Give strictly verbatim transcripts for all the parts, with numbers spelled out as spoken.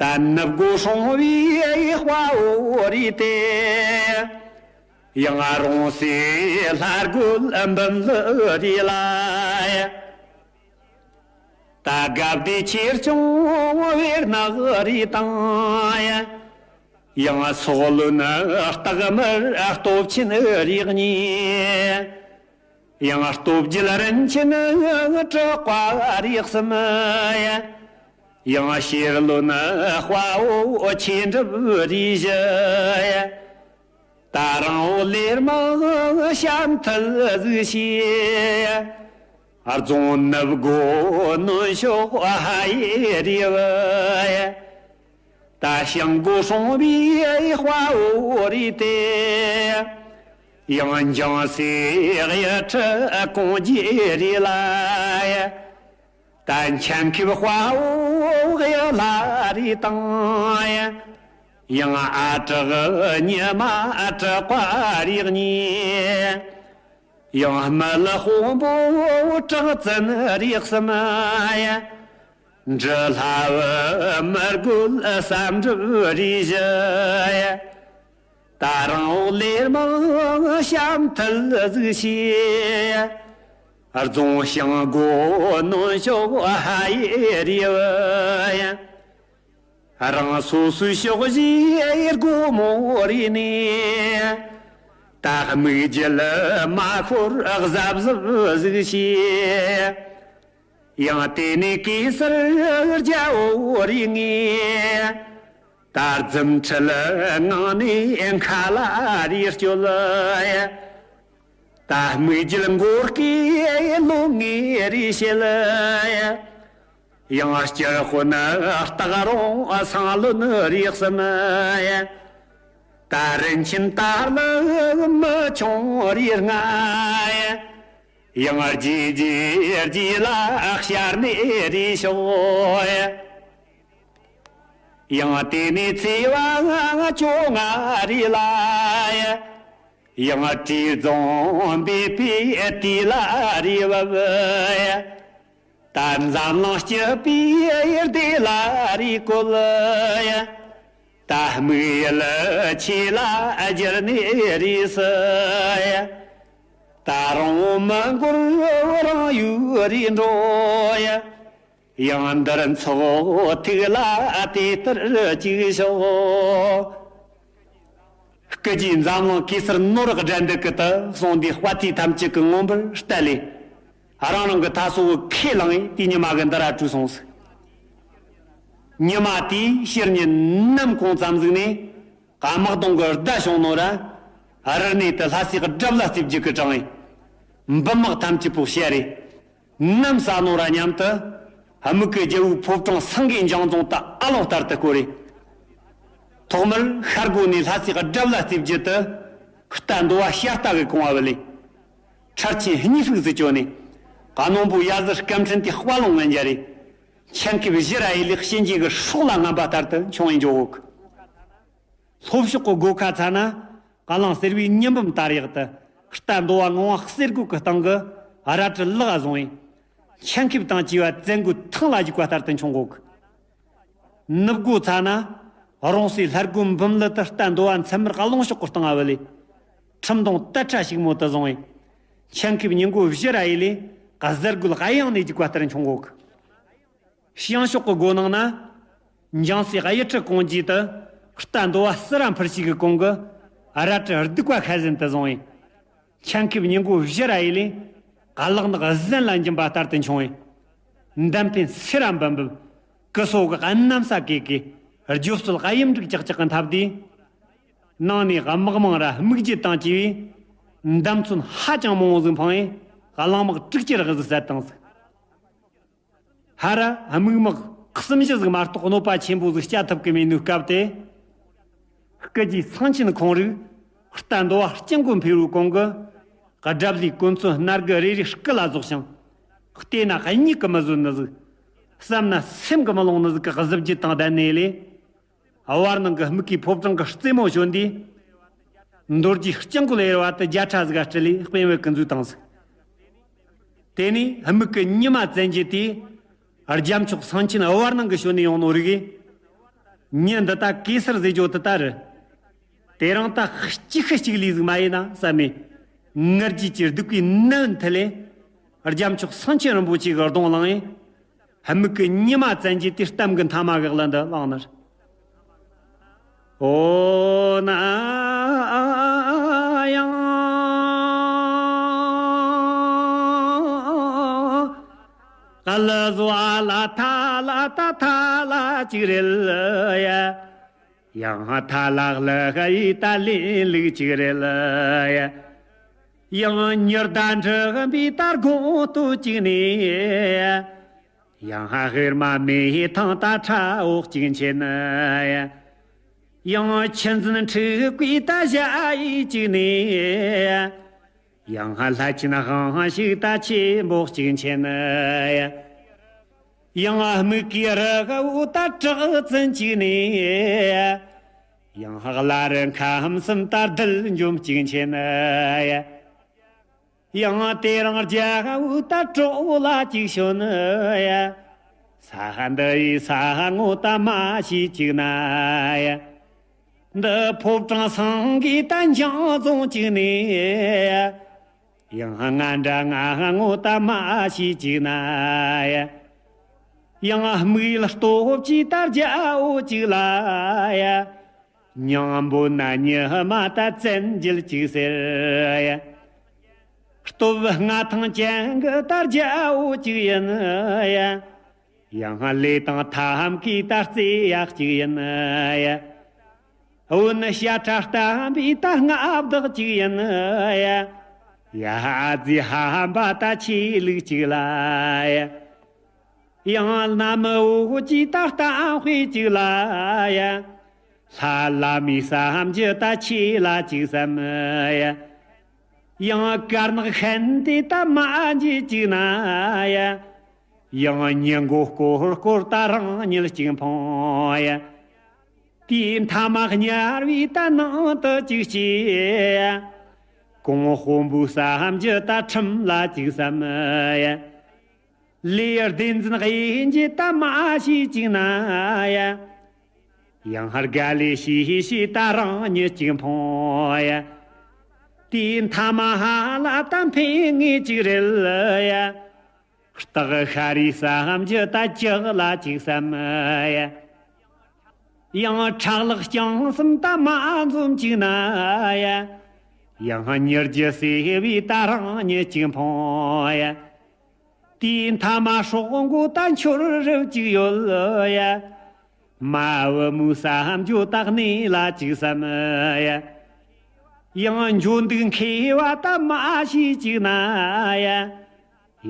ད་ནུབ་སྒོ་སྲུང་བའི་དཔའ་བོ་རེད་དེ། ཡང་རོང་སའི་ལྷ་རྒོད་འབུམ་ལུ་རེད་ལ། ད་དགའ་བདེ་ཆེ་ཆུང་བེར་ནག་རེད་དང་། ཡང་སོག་བློན་སྟག་དམར་སྟོབས་ཆེན་རེད་གཉིས། ཡང་སྟོབས་རྒྱལ་རིན་ཆེན་དྲག་པ་རེད་གསུམ། ཡང་ཤེར་བློན་དཔའ་བོ་ཆེ་འགྲུབ་རེད་བཞི། ད་རང་བོ་ལེར་མང་བཤམས་ཐལ་གཟིགས་ཤེས། རྫོང་ནུབ་སྒོ་ནོན་ཤོག་ཧ་ཡེ་རེ་བ། ད་ཤང་སྒོ་སྲུང་བའི་དཔའ་བོ་རེད་དེ། ཡང་འཇང་སའི་གཡུ་ཁྲི་གོང་རྒྱས་རེད་ལ། ད་འཆམ་ཁེབས་དཔའ་བོ་གཡུ་ལྷ་རེད་དང་། ཡང་ཨ་གྲགས་ཉི་མ་ཨ་གྲགས་པ་རེད་གཉིས། ཡང་མི་ལ་དཔོན་པོ་གྲགས་བཙན་རེད་གསུམ། འབྲི་ལྷ་བུ་མི་རྒོད་བསམ་འགྲུབ་རེད་བཞི། ད་རང་འོག་ལེར་མང་བཤམས་ཐལ་གཟིགས་ཤེས། རྫོང་ཤང་སྒོ་ནོན་ཤོག་ཧ་ཡེ་རེ་བ། རང་སོ་སོའི་ཕྱོགས་བཞིའི་སྒོ་མོ་རེ་ནས། ད་སྨུག་རྒྱུད་མ་ཤོར་གཟབ་གཟབ་གཟིགས་ཤེས། ཡང་དེ་ནས་གེ་སར་རྒྱལ་པོ་རེ་ངས། ད་རྫུ་འཕྲུལ་ངང་ནས་མཁའ་ལ་རེ་སྐྱོད། ད་སྨུག་རྒྱུད་མགོ་སྐེ་ལོ་ལྔའི་རེ་བཤད། ཡང་སྤྱིར་དཔོན་སྟག་རོང་སང་བློན་རེ་གསུམ། ད་རིན་ཆེན་དར་ལ་མི་ཆུང་རེ་ལྔ། ཡང་རྗེས་རྗེས་རྗེས་ལ་ཤར་ནས་རེ་ཤོག། ཡང་དེ་ནས་ཚེ་བ་བཅོ་ལྔ་རེ་ལ། ཡང་བྲེ་རྫོང་འབེབས་པའི་དུས་ལ་རེ་བབ། ད་འཛམ་གླིང་སྐྱིད་པའི་སྡེ་ལ་རེ་བཀོད། ད་སྨུག་ཡུལ་ཆེ་ལ་བསྒྱུར་ནས་རེ་སུ། ད་རུང་མི་འགོར་རང་ཡུལ་རེ་འགྲོ། ཡང་འདིར་ཚོགས་ཐིག་ལ་དེ་ལྟར་གཅིག་ཤོག། སྐུ་རྗེས་འཛམ་གླིང་གེ་སར་ནོར་བུ་དགྲ་འདུལ་གྱི་དུ་གསུངས་འདིའི་དཔལ་དུས་ཐམས་ཅད་ཀྱི་མངོན་པར་བལྟ་ལས། རང་རང་གི་མཐའ་སོ་བོ་ཁས་བླངས་ཏེ་ཉི་མ་གི་འདི་ར་བྲོས་སོང་ཟིག། ཉི་མ་དེའི་ཕྱི་ཉིན་ནམ་གུང་ཙམ་ཟིག་ནས། དམག་དོང་གི་བརྡ་བྱུང་ནོ་ར། རི་སྣེ་དུ་ལྷ་སའི་གྲབ་ལ་རྩེ་བརྒྱུད་ཀྱི་གྲངས་ཡིན། འབུམ་དམག་ཐམས་ཅད་པོ་བཤད་རེ། ནམ་ཟ་ནོ་ར་མཉམ་དུ། དམིགས་ཀྱི་རྒྱལ་པོའི་ཕོ་བྲང་སེང་གེ་འཇང་རྫོང་དུ་ཨ་ལོང་ལྟར་དུ་བསྐོར་རེ། ཐོག་མར་ཤར་སྒོ་ནས་ལྷ་སའི་གྲབ་ལ་རྩེ་བརྒྱུད་དུ། རྟ་འདོ་བ་ཤ་རྟ་གི་གོང་བ་བུད་ལས། ཁྲར་ཆེན་གཉིས་ཕུག་ཟིག་བཅོ་ནས། གནོང་པོ་ཡ་ཟི་སྐམ་ཕྲན་དེ་དཔའ་ལོང་ངན་རྒྱ་རེ། ཆེན་ཁེབས་བཞི་ར་ཡི་ལེགས་གཤིན་རྗེ་གི་སྲོག་ལ་ངན་པ་ལྟར་དུ་མཆོང་ཡིན་འཇོག་གོ། ལྷོ་ཕྱོགས་ཀྱི་སྒོ་ཁ་ཚ་ན། ཀ་ལང་གསེར་བའི་ཉི་འབུམ་དར་ཡག་ཏུ། རྟ་འདོ་བ་ངང་བ་གསེར་སྒོ་གི་སྟེང་གི་རལ་གྲི་ལག་བཟུང་ཡིན། ཆེན་ཁེབས་དང་བཅས་པ་བཙན་སྒོའི་ཐང་ལ་འཇུག་པ་ལྟར་དུ་མཆོང་གོ་གི། ནུབ་སྒོ་ཚ་ན། རོང་སའི་ལྷ་སྒོ་འབུམ་ལི་དུ་རྟ་འདོ་བ་མཚམས་མར་ཀ་ལོང་ཕྱོགས་ཀྱི་སྟེང་ང་བུད་ལས། ཁྲིམས་གདོང་དར་ཁྲ་ཞིག་མོ་དུ་བཟུང་ཡིན། ཆེན་ཁེབས་ཉིན་མགོ་བཞི་ར་ཡི་ལས་གཟར་སྒོ་གཡང་ནས་འཇུག་པ་ལྟར་མཆོང་གོ་གི། བྱང་ཕྱོགས་ཀྱི་སྒོ་ནང་ན། འཇང་སའི་གཡུ་ཁྲི་གོང་རྒྱས་དུ། རྟ་འདོ་བ་སི་ར་འཕུར་ཞིག་གི་གོང་གི། རལ་གྲི་གདུག་པ་ཤ་ཟན་དུ་བཟུང་ཡིན། ཆེན་ཁེབས་ཉིན་མགོ་བཞི་ར་ཡི་ལས། གླག་ནག་གཟན་ལ་འགྱིམ་པ་ལྟར་དུ་མཆོང་ཡིན། འདམ་འཕེན་སེ་ར་འབུམ་འབུམ། སྐུ་སོ་གི་གནམ་ས་གེ་གེ། རྒྱོབ་སོལ་གཡུ་འབྲུག་ཅག་ཅག་གི་འཐབ་དུས། ནང་ནས་དམག་མང་ར་སྨུག་རྒྱུད་དང་བཅས་པའི། འདམ་ཚོན་ཧ་ཅང་མང་བོ་ཟིག་འཕངས་ཡིན། གླང་དམག་དྲུག་ཅུ་རེ་ཟིག་བསད་བཏང་ཟིག། ཧ་ར་སྨུག་དམག་གསུམ་བཞི་ཟིག་མ་གཏོགས་གནོད་པ་ཆེན་པོ་ཟིག་བྱ་ཐུབ་ཀི་མེད་ནོའི་སྐབས་དེ། སྐུ་རྗེས་ཚངས་ཆེན་ཁོང་རིག་རྟ་འདོ་བ་སྤྱང་ཀོ་འཕེར་བའི་གོང་གི། དགྲ་བླའི་གོ་མཚོན་སྣ་དགུ་རེ་རེ་སྐུ་ལ་རྫོགས་ཤིང་། བལྟས་ན་གཉིད་ཀྱིས་མི་བཟོད་ནི་ཟིག། བསམ་ན་སེམས་ཀྱིས་མི་ལོང་ནི་ཟིག་གི་གཟི་བརྗིད་དང་ལྡན་ནས་ལས། བར་སྣང་གི་སྨུག་གི་ཕོ་བྲང་གི་རྩེ་མོ་བྱོན་དུས། མདོ་རྒྱུད་སྤྱང་ཀོ་ལ་ཡར་བ་དུ་བརྒྱ་ཕྲག་ཟིག་ག་སྤྲུལ་ལས་དཔོན་བོད་ཀྱི་མཛོད་བཏང་ཟིག། དེ་ནས་སྨུག་གི་ཉི་མ་བཙན་རྒྱུ་དེས། རྒྱ་མཆོག་སེང་ཆེན་བར་སྣང་གི་ཞོན་ནས་ཡོང་ནོ་རིག་གིས། མྱི་འདི་ད་གེ་སར་ཟེར་རྒྱུ་དེ་ད་རེད། དེ་རིང་ད་གཅིག་གི་གཅིག་ལས་ཟིག་མ་ཡིན་ན་བསམ་མེད། ངར་རྒྱུད་ཀྱི་སྡུག་གི་ནད་མཐུ་ལེན། རྒྱལ་མཆོག་སེང་ཆེན་རིན་པོ་ཆེ་གི་གདུང་བླངས་ཡིན། དམིགས་གི་ཉི་མ་བཙན་གྱི་དུས་གཏམ་གི་མཐའ་མ་གི་ཀླད་འདི་བླངས་ནི་རེད། ཨོ་ན་ཡང་། ཀ་ལ་བཟོ་ཨ་ལ་ཐ་ལ་ད་ཐ་ལ་ཅིག་རེད་ཡ། ཡང་ཐ་ལ་ལ་ཧ་ཡི་ད་ལེན་ལུགས་ཅིག་རེད་ཡ། ཡང་ཉི་ཟླ་འཁྲིགས་པའི་ད་དགོང་དུ་ཅིག་ནས། ཡང་ཧ་ཧེར་མ་མེ་ཐང་ད་ཁྲ་འོག་ཅིག་མཆེད་ནི་ཡ། ཡང་ཆུ་འཛིན་འཁྲིགས་པའི་ད་ཞ་ཡི་ཅིག་ནས། ཡང་ཧ་ལྷ་ཆེན་དབང་ཕྱུག་ད་ཆེན་པོ་གཅིག་མཆེད་ནི་ཡ། ཡང་སྨུག་གི་རི་བོ་ད་གྲགས་ཙན་གཅིག་ནས། ཡང་ཧ་བླ་རི་ཁམས་གསུམ་ད་རྡུལ་འཇོམས་གཅིག་མཆེད་ནི་ཡ། ཡང་དེ་རིང་རྒྱལ་བོ་ད་གྲོགས་ལ་གཅིག་བྱོན་ནི་ཡ། ས་འདི་ཡི་ས་ངོ་ད་མ་ཤེས་གཅིག་ན་ཡ། འདི་ཕོ་བྲང་སེང་གེ་ད་འཇང་རྫོང་གཅིག་ནས། ཡང་ང་འདྲ་ང་ངོ་ད་མ་ཤེས་གཅིག་ན་ཡ། ཡང་དམིགས་ཡུལ་སྟོབས་ཀྱིས་ད་རྒྱལ་བོ་གཅིག་ལ་ཡ། མྱང་འབོད་ན་ཉི་མ་ད་བཙན་རྒྱལ་གཅིག་ཟེར་ཡ། སྟོབས་མངའ་ཐང་ཅན་གི་ད་རྒྱལ་བོ་གཅིག་ཡིན་ཡ། ཡང་ལས་དང་ཐབས་ཀྱི་ད་རྩེ་ཡག་གཅིག་ཡིན་ཡ། བོད་ནི་བཤད་ཁྲ་བརྟན་པའི་ད་མངའ་བདག་གཅིག་ཡིན་ཡ། ཡ་ཨ་ཙི་ཧམ་པ་ད་ཆོས་ལུགས་གཅིག་ལ་ཡ། ཡང་གནམ་བོ་གཅིག་ད་གཏམ་དཔེ་གཅིག་ལ་ཡ། ལྷ་བླ་མའི་བསམ་རྒྱུ་ད་ཆོས་ལ་གཅིག་བསམ་ཡ། ཡང་དཀར་ནག་ཤན་ཏེ་ད་མ་འབྱེད་གཅིག་ན་ཡ། ཡང་ཉིན་མགོ་སྐོར་སྐོར་ད་རང་ཉིད་གཅིག་འཕངས་ཡ། དེའི་མཐའ་མ་དམྱལ་བའི་ད་ནང་དུ་གཅིག་སྐྱེས་ཡ། གོང་དཔོན་པོའི་བསམ་རྒྱུ་ད་ཁྲིམས་ལ་གཅིག་བསམ་ཡ། ལས་སྡེ་འཛིན་དབྱེ་འབྱེད་ད་མ་ཤེས་གཅིག་ན་ཡ། ཡང་དགའ་ལས་ཤེས་ཤེས་ད་རང་ཉིད་གཅིག་འཕངས་ཡ། དེའི་མཐའ་མ་ཧ་ལ་ད་འཕེན་ངེས་གཅིག་རེད་ཡ། སྟག་ཤ་རའི་བསམ་རྒྱུ་ད་ལྕགས་ལ་གཅིག་བསམ་ཡ། ཡང་ཁྲག་ལག་རྐྱང་གསུམ་ད་མ་འཛོམས་གཅིག་ན་ཡ། ཡང་མྱུར་རྒྱུ་སེ་བའི་ད་རང་ཉིད་གཅིག་འཕངས་ཡ། དེའི་མཐའ་མ་སྲོག་མགོ་ད་འཆོར་རབས་གཅིག་ཡོད་ཡ། མ་བུ་མོའི་བསམ་རྒྱུ་ད་གནས་ལ་གཅིག་བསམ་ཡ། ཡང་འགྱོ་འདུག་མཁས་པ་ད་མ་ཤེས་གཅིག་ན་ཡ།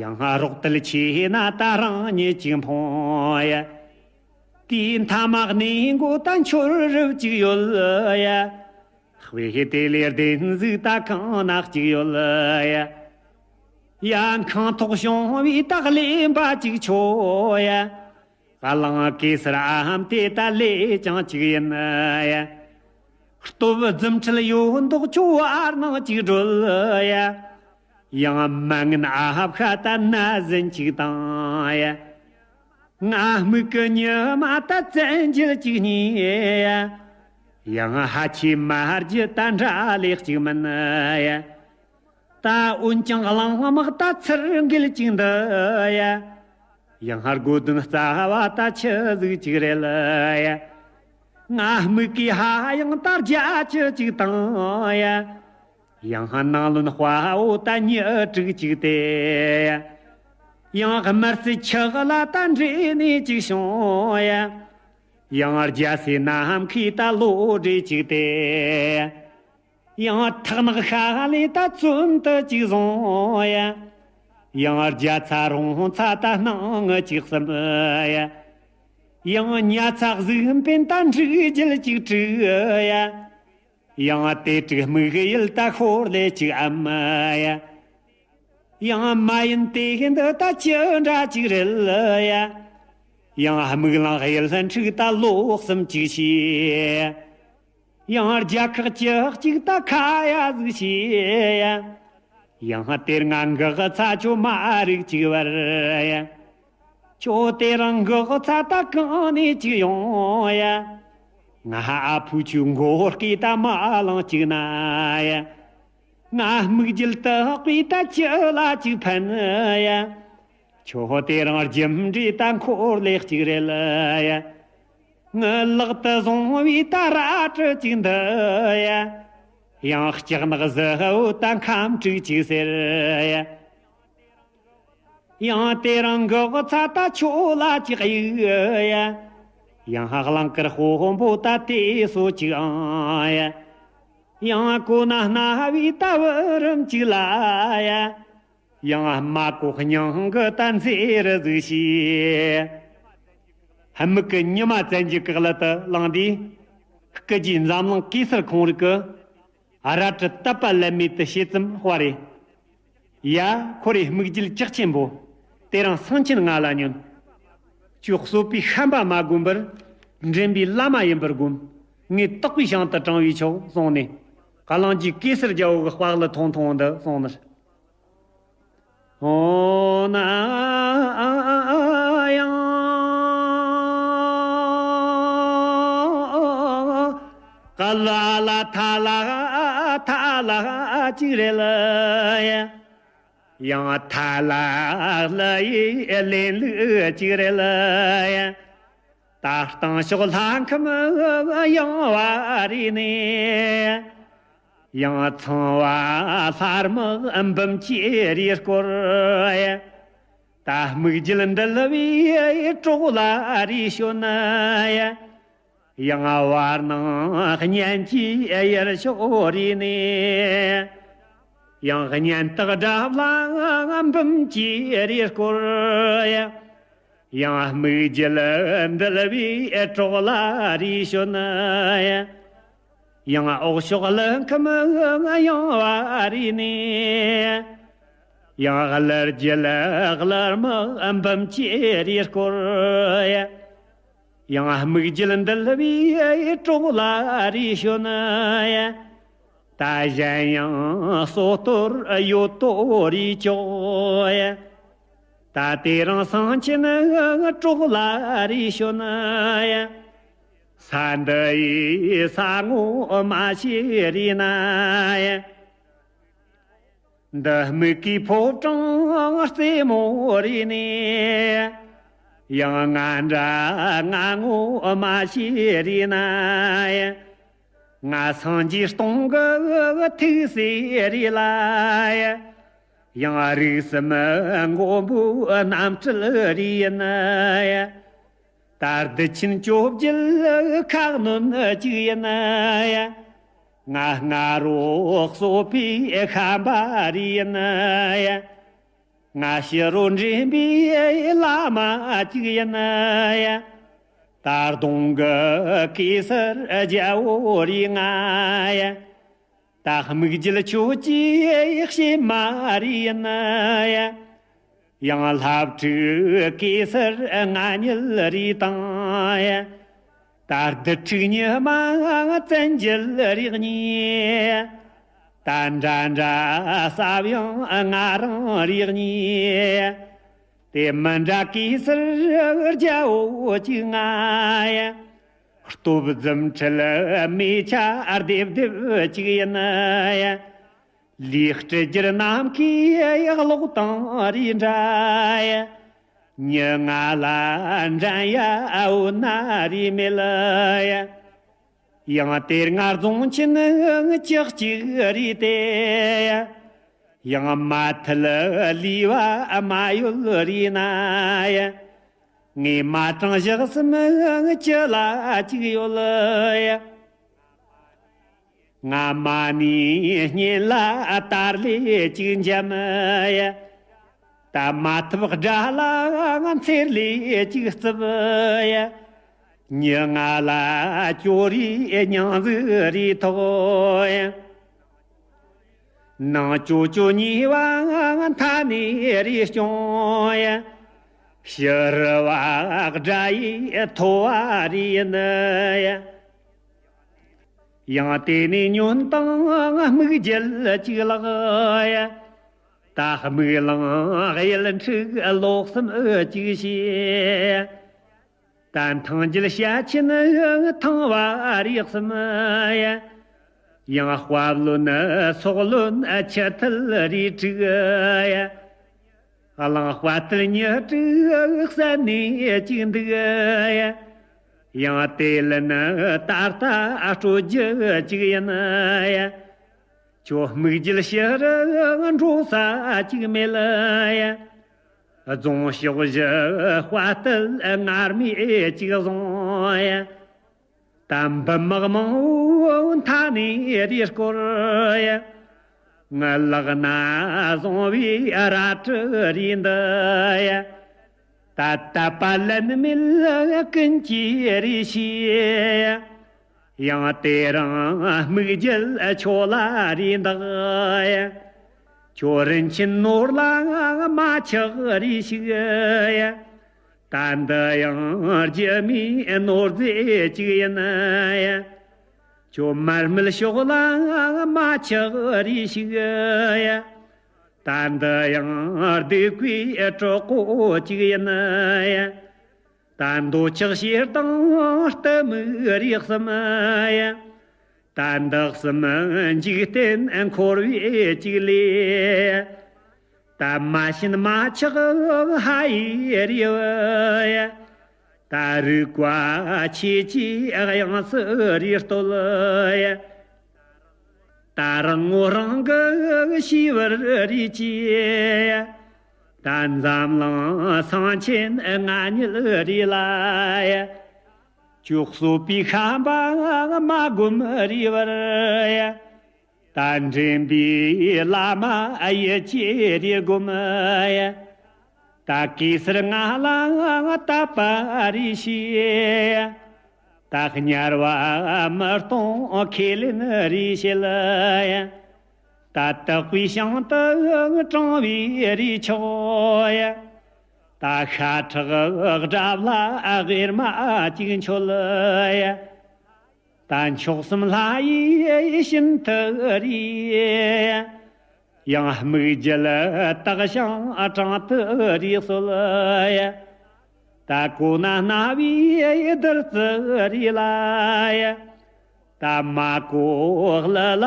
ཡང་རོགས་དལ་ཆེ་ན་ད་རང་ཉིད་གཅིག་འཕངས་ཡ། དེའི་མཐའ་མ་གནས་མགོ་ད་འཆོར་རབས་གཅིག་ཡོད་ཡ། དཔེ་དེ་ལས་བདེན་གཟུགས་ད་གང་ན་གཅིག་ཡོད་ཡ། ཡ་ཁང་ཐོག་བྱུང་བའི་ད་གླེན་པ་གཅིག་ཆོད་ཡ། གླང་གེ་སར་ཨམ་དེ་ད་ལས་ཀྱང་གཅིག་ཡིན་ཡ། སྟོབས་རྫུ་འཕྲུལ་ཡོད་མདོག་ཁྱོད་བར་སྣང་གཅིག་སྒྲོལ་ཡ། ཡང་མ་ངན་ཨ་ཧབ་ཤ་ད་ན་ཟིན་གཅིག་དང་ཡ། ང་སྨུག་གི་ཉི་མ་ད་བཙན་འགྱེལ་གཅིག་གཉིས་ཡ། ཡང་ཧ་ཆེ་མ་རྒྱུ་ད་འདྲ་ལས་གཅིག་མིན་ཡ། ད་འོན་ཀྱང་གླང་དམག་ད་ཚུར་འགེལ་གཅིག་འདི་ཡ། ཡང་ཧར་དགོས་དོན་རྩ་བ་ད་ཆི་ཟིག་ཅིག་རེད་ཡ། ང་སྨུག་གི་ཧ་ཡང་ད་རྒྱ་ཆི་ཅིག་དང་ཡ། ཡང་ཧ་ནང་ལོན་དཔའ་བོ་ད་ཉི་དྲུག་ཅིག་དེ་ཡ། ཡང་དམར་སེར་ཆག་ལ་ད་འདྲེས་ནས་ཅིག་བྱུང་ཡ། ཡང་རྒྱ་སེ་ནམ་མཁའི་ད་ལོ་འདྲེ་ཅིག་དེ་ཡ། ཡང་ཐག་ནག་ཤ་ལས་ད་བཙོན་དུ་ཅིག་བཟུང་ཡ། ཡང་རྒྱ་ཚ་རོང་ཚ་ད་སྣང་ངུ་ཅིག་གསུམ་ཡ། ཡང་ཉ་ཚ་གཟུགས་འཕེན་ད་འབྲུག་རྒྱལ་ཅིག་དྲུག་ཡ། ཡང་དེ་དྲུག་སྨུག་ཡུལ་ད་ཤོར་ལས་ཅིག་ཨམ་ཡ། ཡང་མ་ཡིན་དེ་འདི་ད་ཅི་འདྲ་ཅིག་རེད་ཡ། ཡང་སྨུག་ལང་ཡུལ་འཁྲུག་ད་ལོ་གསུམ་ཅིག་བྱས། ཡང་རྒྱ་ཁག་ཅི་གཅིག་ད་ཁ་ཡ་ཟིག་བྱས་ཡ། ཡང་དེར་ང་འགག་ཚ་ཆོ་མ་རིག་ཅིག་བར་ཡ། ཁྱོད་དེ་རང་འགག་ཚ་ད་གང་ནས་ཅིག་ཡོང་ཡ། ང་ཨ་ཕོ་ཁྱོའི་མགོ་སྐེ་ད་མ་ལང་གཅིག་ན་ཡ། ང་སྨུག་རྒྱུད་དག་པས་ད་ཁྱི་ལ་གཅིག་ཕན་ཡ། ཁྱོད་དེ་རིང་རྒྱུ་འབྲས་ད་འཁོར་ལེ་གཅིག་རེད་ཡ། ངའི་ལག་ཏུ་བཟུང་བའི་ད་རལ་གྲི་གཅིག་འདི་ཡ། ཡང་ལྕགས་ནག་གཟི་འོད་ད་ཁམ་དཀྲུག་གཅིག་ཟེར་ཡ། ཡང་དེ་རིང་གི་ཚ་ད་ཁྱོད་ལ་གཅིག་གཡུག་ཡ། ཡང་གླང་དཀར་དཔོན་པོ་ད་དེ་སོ་གཅིག་ཨང་ཡ། ཡང་གོ་ན་སྣ་བའི་ད་བུ་རམ་གཅིག་ལ་ཡ། ཡང་མ་གོ་སྙིང་གི་ད་མཛེས་རུ་ཟིག་ཤི། ཧ་མིག་གི་ཉི་མ་བཙན་གྱི་བཀག་ལ་དུ་ལངས་དུས། སྐུ་རྗེས་འཛམ་གླིང་གེ་སར་ཁོང་རིག་གི་རལ་གྲི་དད་པ་ལན་མེད་དུ་བྱེད་ཙམ་དཔའ་རེད། ཡ། ཁོ་རེ་སྨུག་རྒྱུད་ལྕགས་ཆེན་པོ། དེ་རིང་སེང་ཆེན་ང་ལ་ཉོན། ཁྱོད་གསོད་པའི་བཤན་པ་མ་བསྒོམ་པར། འདྲེན་པའི་བླ་མ་ཡིན་པར་བསྒོམ། ངས་དག་པའི་ཞིང་དུ་དྲངས་པས་ཆོག་གསུངས་ནས། གླིང་རྗེ་གེ་སར་རྒྱལ་པོ་གི་དཔའ་ལ་ཐོང་ཐོང་འདི་གསུངས་ནས། འོ་ན་ཡང་། ཀ་ལ་ལ་ཐ་ལ་ཐ་ལ་གཅིག་རེད་ལ་ཡ། ཡང་ཐ་ལ་ལ་ཡི་ལེན་ལུགས་གཅིག་རེད་ལ་ཡ། ད་ལྟང་ཕྱོགས་ལྷ་ཁམས་ཡངས་པ་རེད་ནས། ཡང་ཚངས་པ་ལྷ་དམག་འབུམ་གྱིས་རེ་བསྐོར་ཡ། ད་སྨུག་རྒྱུད་འདུལ་བའི་གྲོགས་ལ་རེ་བྱོན་ཡ། ཡང་བར་སྣང་གཉན་གྱི་ཡུལ་ཕྱོགས་རེ་ནས། ཡང་གཉན་སྟག་དགྲ་ལྷ་འབུམ་གྱིས་རེ་བསྐོར་ཡ། ཡང་སྨུག་རྒྱུད་འདུལ་བའི་གྲོགས་ལ་རེ་བྱོན་ཡ། ཡང་འོག་ཕྱོགས་ཀླུ་ཁམས་ཡངས་པ་རེ་ནས། ཡང་ཀླུ་རྒྱལ་ཀླུ་དམག་འབུམ་གྱིས་རེ་བསྐོར་ཡ། ཡང་སྨུག་རྒྱུད་འདུལ་བའི་གྲོགས་ལ་རེ་བྱོན་ཡ། ད་གཞན་ཡང་སོ་གཏོར་ཡོད་དོ་རེ་ཅོག་ཡ། ད་དེ་རིང་སེང་ཆེན་གྲོགས་ལ་རེ་བྱོན་ཡ། ས་འདི་ཡི་ས་ངོ་མ་ཤེས་རེ་ན་ཡ། འདི་སྨུག་གི་ཕོ་བྲང་རྩེ་མོ་རེ་ནས། ཡང་ང་འདྲ་ང་ངོ་མ་ཤེས་རེ་ན་ཡ། ང་སངས་རྒྱས་སྟོང་གི་ཐུགས་སྲས་རེད་ལ་ཡ། ཡང་རིགས་གསུམ་མགོན་པོའི་རྣམ་སྤྲུལ་རེད་ཡིན་ན་ཡ། ད་བདུད་ཆེན་བཅོ་བརྒྱད་ཁ་གནོན་གཅིག་ཡིན་ན་ཡ། ང་སྔ་རོ་གསོད་པའི་བཤན་པ་རེད་ཡིན་ན་ཡ། ང་ཕྱི་རོ་འདྲེན་པའི་བླ་མ་གཅིག་ཡིན་ན་ཡ། ད་གདོང་གི་གེ་སར་རྒྱལ་པོ་རེད་ང་ཡ། ད་སྨུག་རྒྱུད་ཁྱོད་ཀྱི་གཤེད་མ་རེད་ཡིན་ན་ཡ། ཡང་ལྷ་ཕྲུག་གེ་སར་ང་ཉིད་རེད་དང་ཡ། ད་བདུད་ཕྲུག་ཉི་མ་བཙན་རྒྱལ་རེད་གཉིས། ད་འདྲ་འདྲ་ཟབ་ཡངས་ང་རང་རེད་གཉིས། དེ་མི་འདྲ་གེ་སར་རྒྱལ་པོ་གཅིག་ང་ཡ། སྟོབས་རྫུ་འཕྲུལ་མེ་ཆ་རྡེབ་རྡེབ་གཅིག་ཡིན་ན་ཡ། ལས་སྤྲུལ་རྒྱུད་ནམ་མཁའི་གློག་དང་རེ་འདྲ་ཡ། མྱི་ང་ལ་འགྲན་ཡ་འོ་ན་རེ་མེད་ལ་ཡ། ཡང་དེ་སྔ་རྫོང་ཆེན་ཅག་གཅིག་རེད་དེ་ཡ། ཡང་མ་ཐུལ་ལུས་པ་མ་ཡོད་རེད་ན་ཡ། ངས་མ་དྲངས་བཞག་སེམས་ཅི་ལ་གཅིག་ཡོད་ལ་ཡ། ང་མ་ནི་གཉེན་ལ་དར་ལས་གཅིག་འཇམ་ཡ། ད་མ་ཐུབ་དགྲ་ལ་ང་འཚེར་ལས་གཅིག་རྩུབ་ཡ། མྱི་ང་ལ་ཅོ་རིའི་མྱང་འཛུགས་རེ་ཐོག་ཡ། ནང་ཅོ་ཅོ་ཉེས་པ་མཐའ་ནས་རེ་སྐྱོང་ཡ། ཕྱི་རུ་བ་དགྲ་ཡི་ཐོ་བ་རེ་ཡིན་ཡ། ཡང་དེ་ནས་ཉོན་དང་སྨུག་རྒྱལ་གཅིག་ལགས་ཡ། ད་སྨུག་གླིང་གཡུལ་འཁྲུག་ལོག་སེམས་གཅིག་བྱས། ད་ཐང་རྒྱུད་བཤད་ཆེན་ཐང་བ་རིགས་གསུམ་ཡ། ཡང་དཔལ་བློན་སོག་བློན་ཆུ་ཐལ་རིགས་དྲུག་ཡ། གླང་དཔའ་རྟུལ་ཉི་དྲུག་བསད་ནས་གཅིག་འདུག་ཡ། ཡང་དེ་ལ་ནི་ད་ལྟ་སྤྲོད་རྒྱུ་གཅིག་ཡིན་ཡ། ཁྱོད་སྨིག་རྒྱུད་ཕྱི་རུ་འགྲོ་ས་གཅིག་མེད་ཡ། རྫོང་ཕྱོགས་བཞི་དཔའ་རྟུལ་ངར་མས་གཅིག་བཟུང་ཡ། ད་འབུམ་དམག་མང་བོ་མཐའ་ནས་རེ་བསྐོར་ཡ། ངའི་ལག་ན་བཟུང་བའི་རལ་གྲི་རེད་འདི་ཡ། ད་དད་པ་ལན་མེད་ཀུན་གྱིས་རེ་ཞུ་ཡ། ཡང་དེ་རིང་སྨིག་རྒྱུད་ཁྱོད་ལ་རེ་འདག་ཡ། ཁྱོད་རིན་ཆེན་ནོར་ལ་མ་ཆགས་རེ་ཞུ་ཡ། ད་འདི་ཡང་རྒྱུ་མའི་ནོར་རྫས་གཅིག་ཡིན་ཡ། ཁྱོད་མར་མེ་ཕྱོགས་ལ་མ་ཆགས་རེ་ཞུ་ཡ། ད་འདི་ཡང་སྡིག་པའི་གྲོགས་པོ་གཅིག་ཡིན་ཡ། ད་འདོད་ཆགས་ཞེ་སྡང་གཏི་མུག་རིགས་གསུམ་ཡ། ད་འདི་གསུམ་འཇིག་རྟེན་འཁོར་བའི་གཅིག་ལས། ད་མ་ཞེན་མ་ཆགས་ཧ་ཡི་རེ་བ་ཡ། ད་རིག་པ་ཆོས་ཀྱི་དབྱིངས་སུ་རེ་རྟོལ་ཡ། ད་རང་ངོ་རང་གི་ཤེས་པར་རེ་བྱེད། ད་འཛམ་གླིང་སེང་ཆེན་ང་ཉིད་རེ་ལ་ཡ། ཁྱོད་གསོད་པའི་ཤན་པ་མ་བསྒོམ་རེ་བར་ཡ། ད་འདྲེན་པའི་བླ་མ་ཡིད་ཆེས་རེ་བསྒོམ་ཡ། ད་གེ་སར་ང་ལ་དད་པ་རེ་བྱེད། ད་དམྱལ་བ་མི་གཏོང་ཁས་ལེན་རེ་བྱེད་ཡ། ད་དག་པའི་ཞིང་དུ་དྲངས་པའི་རེ་ཆོག་ཡ། ད་ཤ་ཁྲག་དགྲ་ལྷ་གཡེར་མ་གཅིག་མཆོད་ཡ། ད་མཆོག་གསུམ་ལྷ་ཡི་ཤིན་ཏུ་རེ། ཡང་སྨིག་རྒྱུད་དག་ཞིང་དྲང་དུ་རེ་གསོལ་ཡ། ད་གོ་ན་རྣ་བའི་བདུད་རྩི་རེ་ལ་ཡ། ད་མ་གོ་ལྷ་ལ་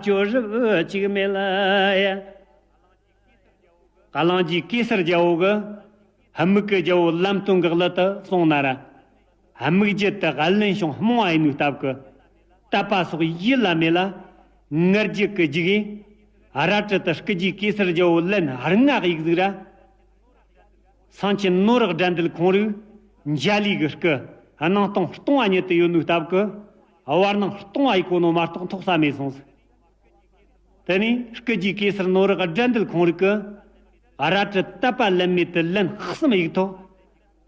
སྐྱོ་རིབ་ཅིག་མེད་ལ་ཡ། གླིང་རྗེ་གེ་སར་རྒྱལ་པོ་གིས་སྨུག་གི་རྒྱལ་པོ་ལམ་སྟོན་གྱི་གླུ་དེ་གསུངས་ན་ར། སྨུག་རྒྱུད་དེ་བླུན་ཞིང་རྨོངས་པ་ཡིན་ནོའི་སྟབས་ཀྱིས། དད་པ་སོགས་ཡིད་ལ་མེད་ལ། ངུ་རྒྱུད་ཀྱི་རྒྱུག་གིས། རལ་གྲི་དེ་སྐུ་རྗེ་གེ་སར་རྒྱལ་པོ་ལན་ལྔ་གཡུག་ཟིག་ར། སེང་ཆེན་ནོར་བུ་དགྲ་འདུལ་ཁོང་རིགས་འཇའ་ལུས་ཀྱི་སྐུ། སྣང་སྟོང་སྟོང་བ་ཉིད་དུ་ཡོད་ནོའི་སྟབས་ཀྱིས། བར་སྣང་སྟོང་བ་ཡི་གོ་ནོ་མ་གཏོགས་འཐོག་ས་མེད་སོང་ཟིག། དེ་ནས་སྐུ་རྗེ་གེ་སར་ནོར་བུ་དགྲ་འདུལ་ཁོང་རིགས་ཀྱིས། རལ་གྲི་དད་པ་ལན་མེད་དུ་ལན་གསུམ་གཡུག་ཐོག།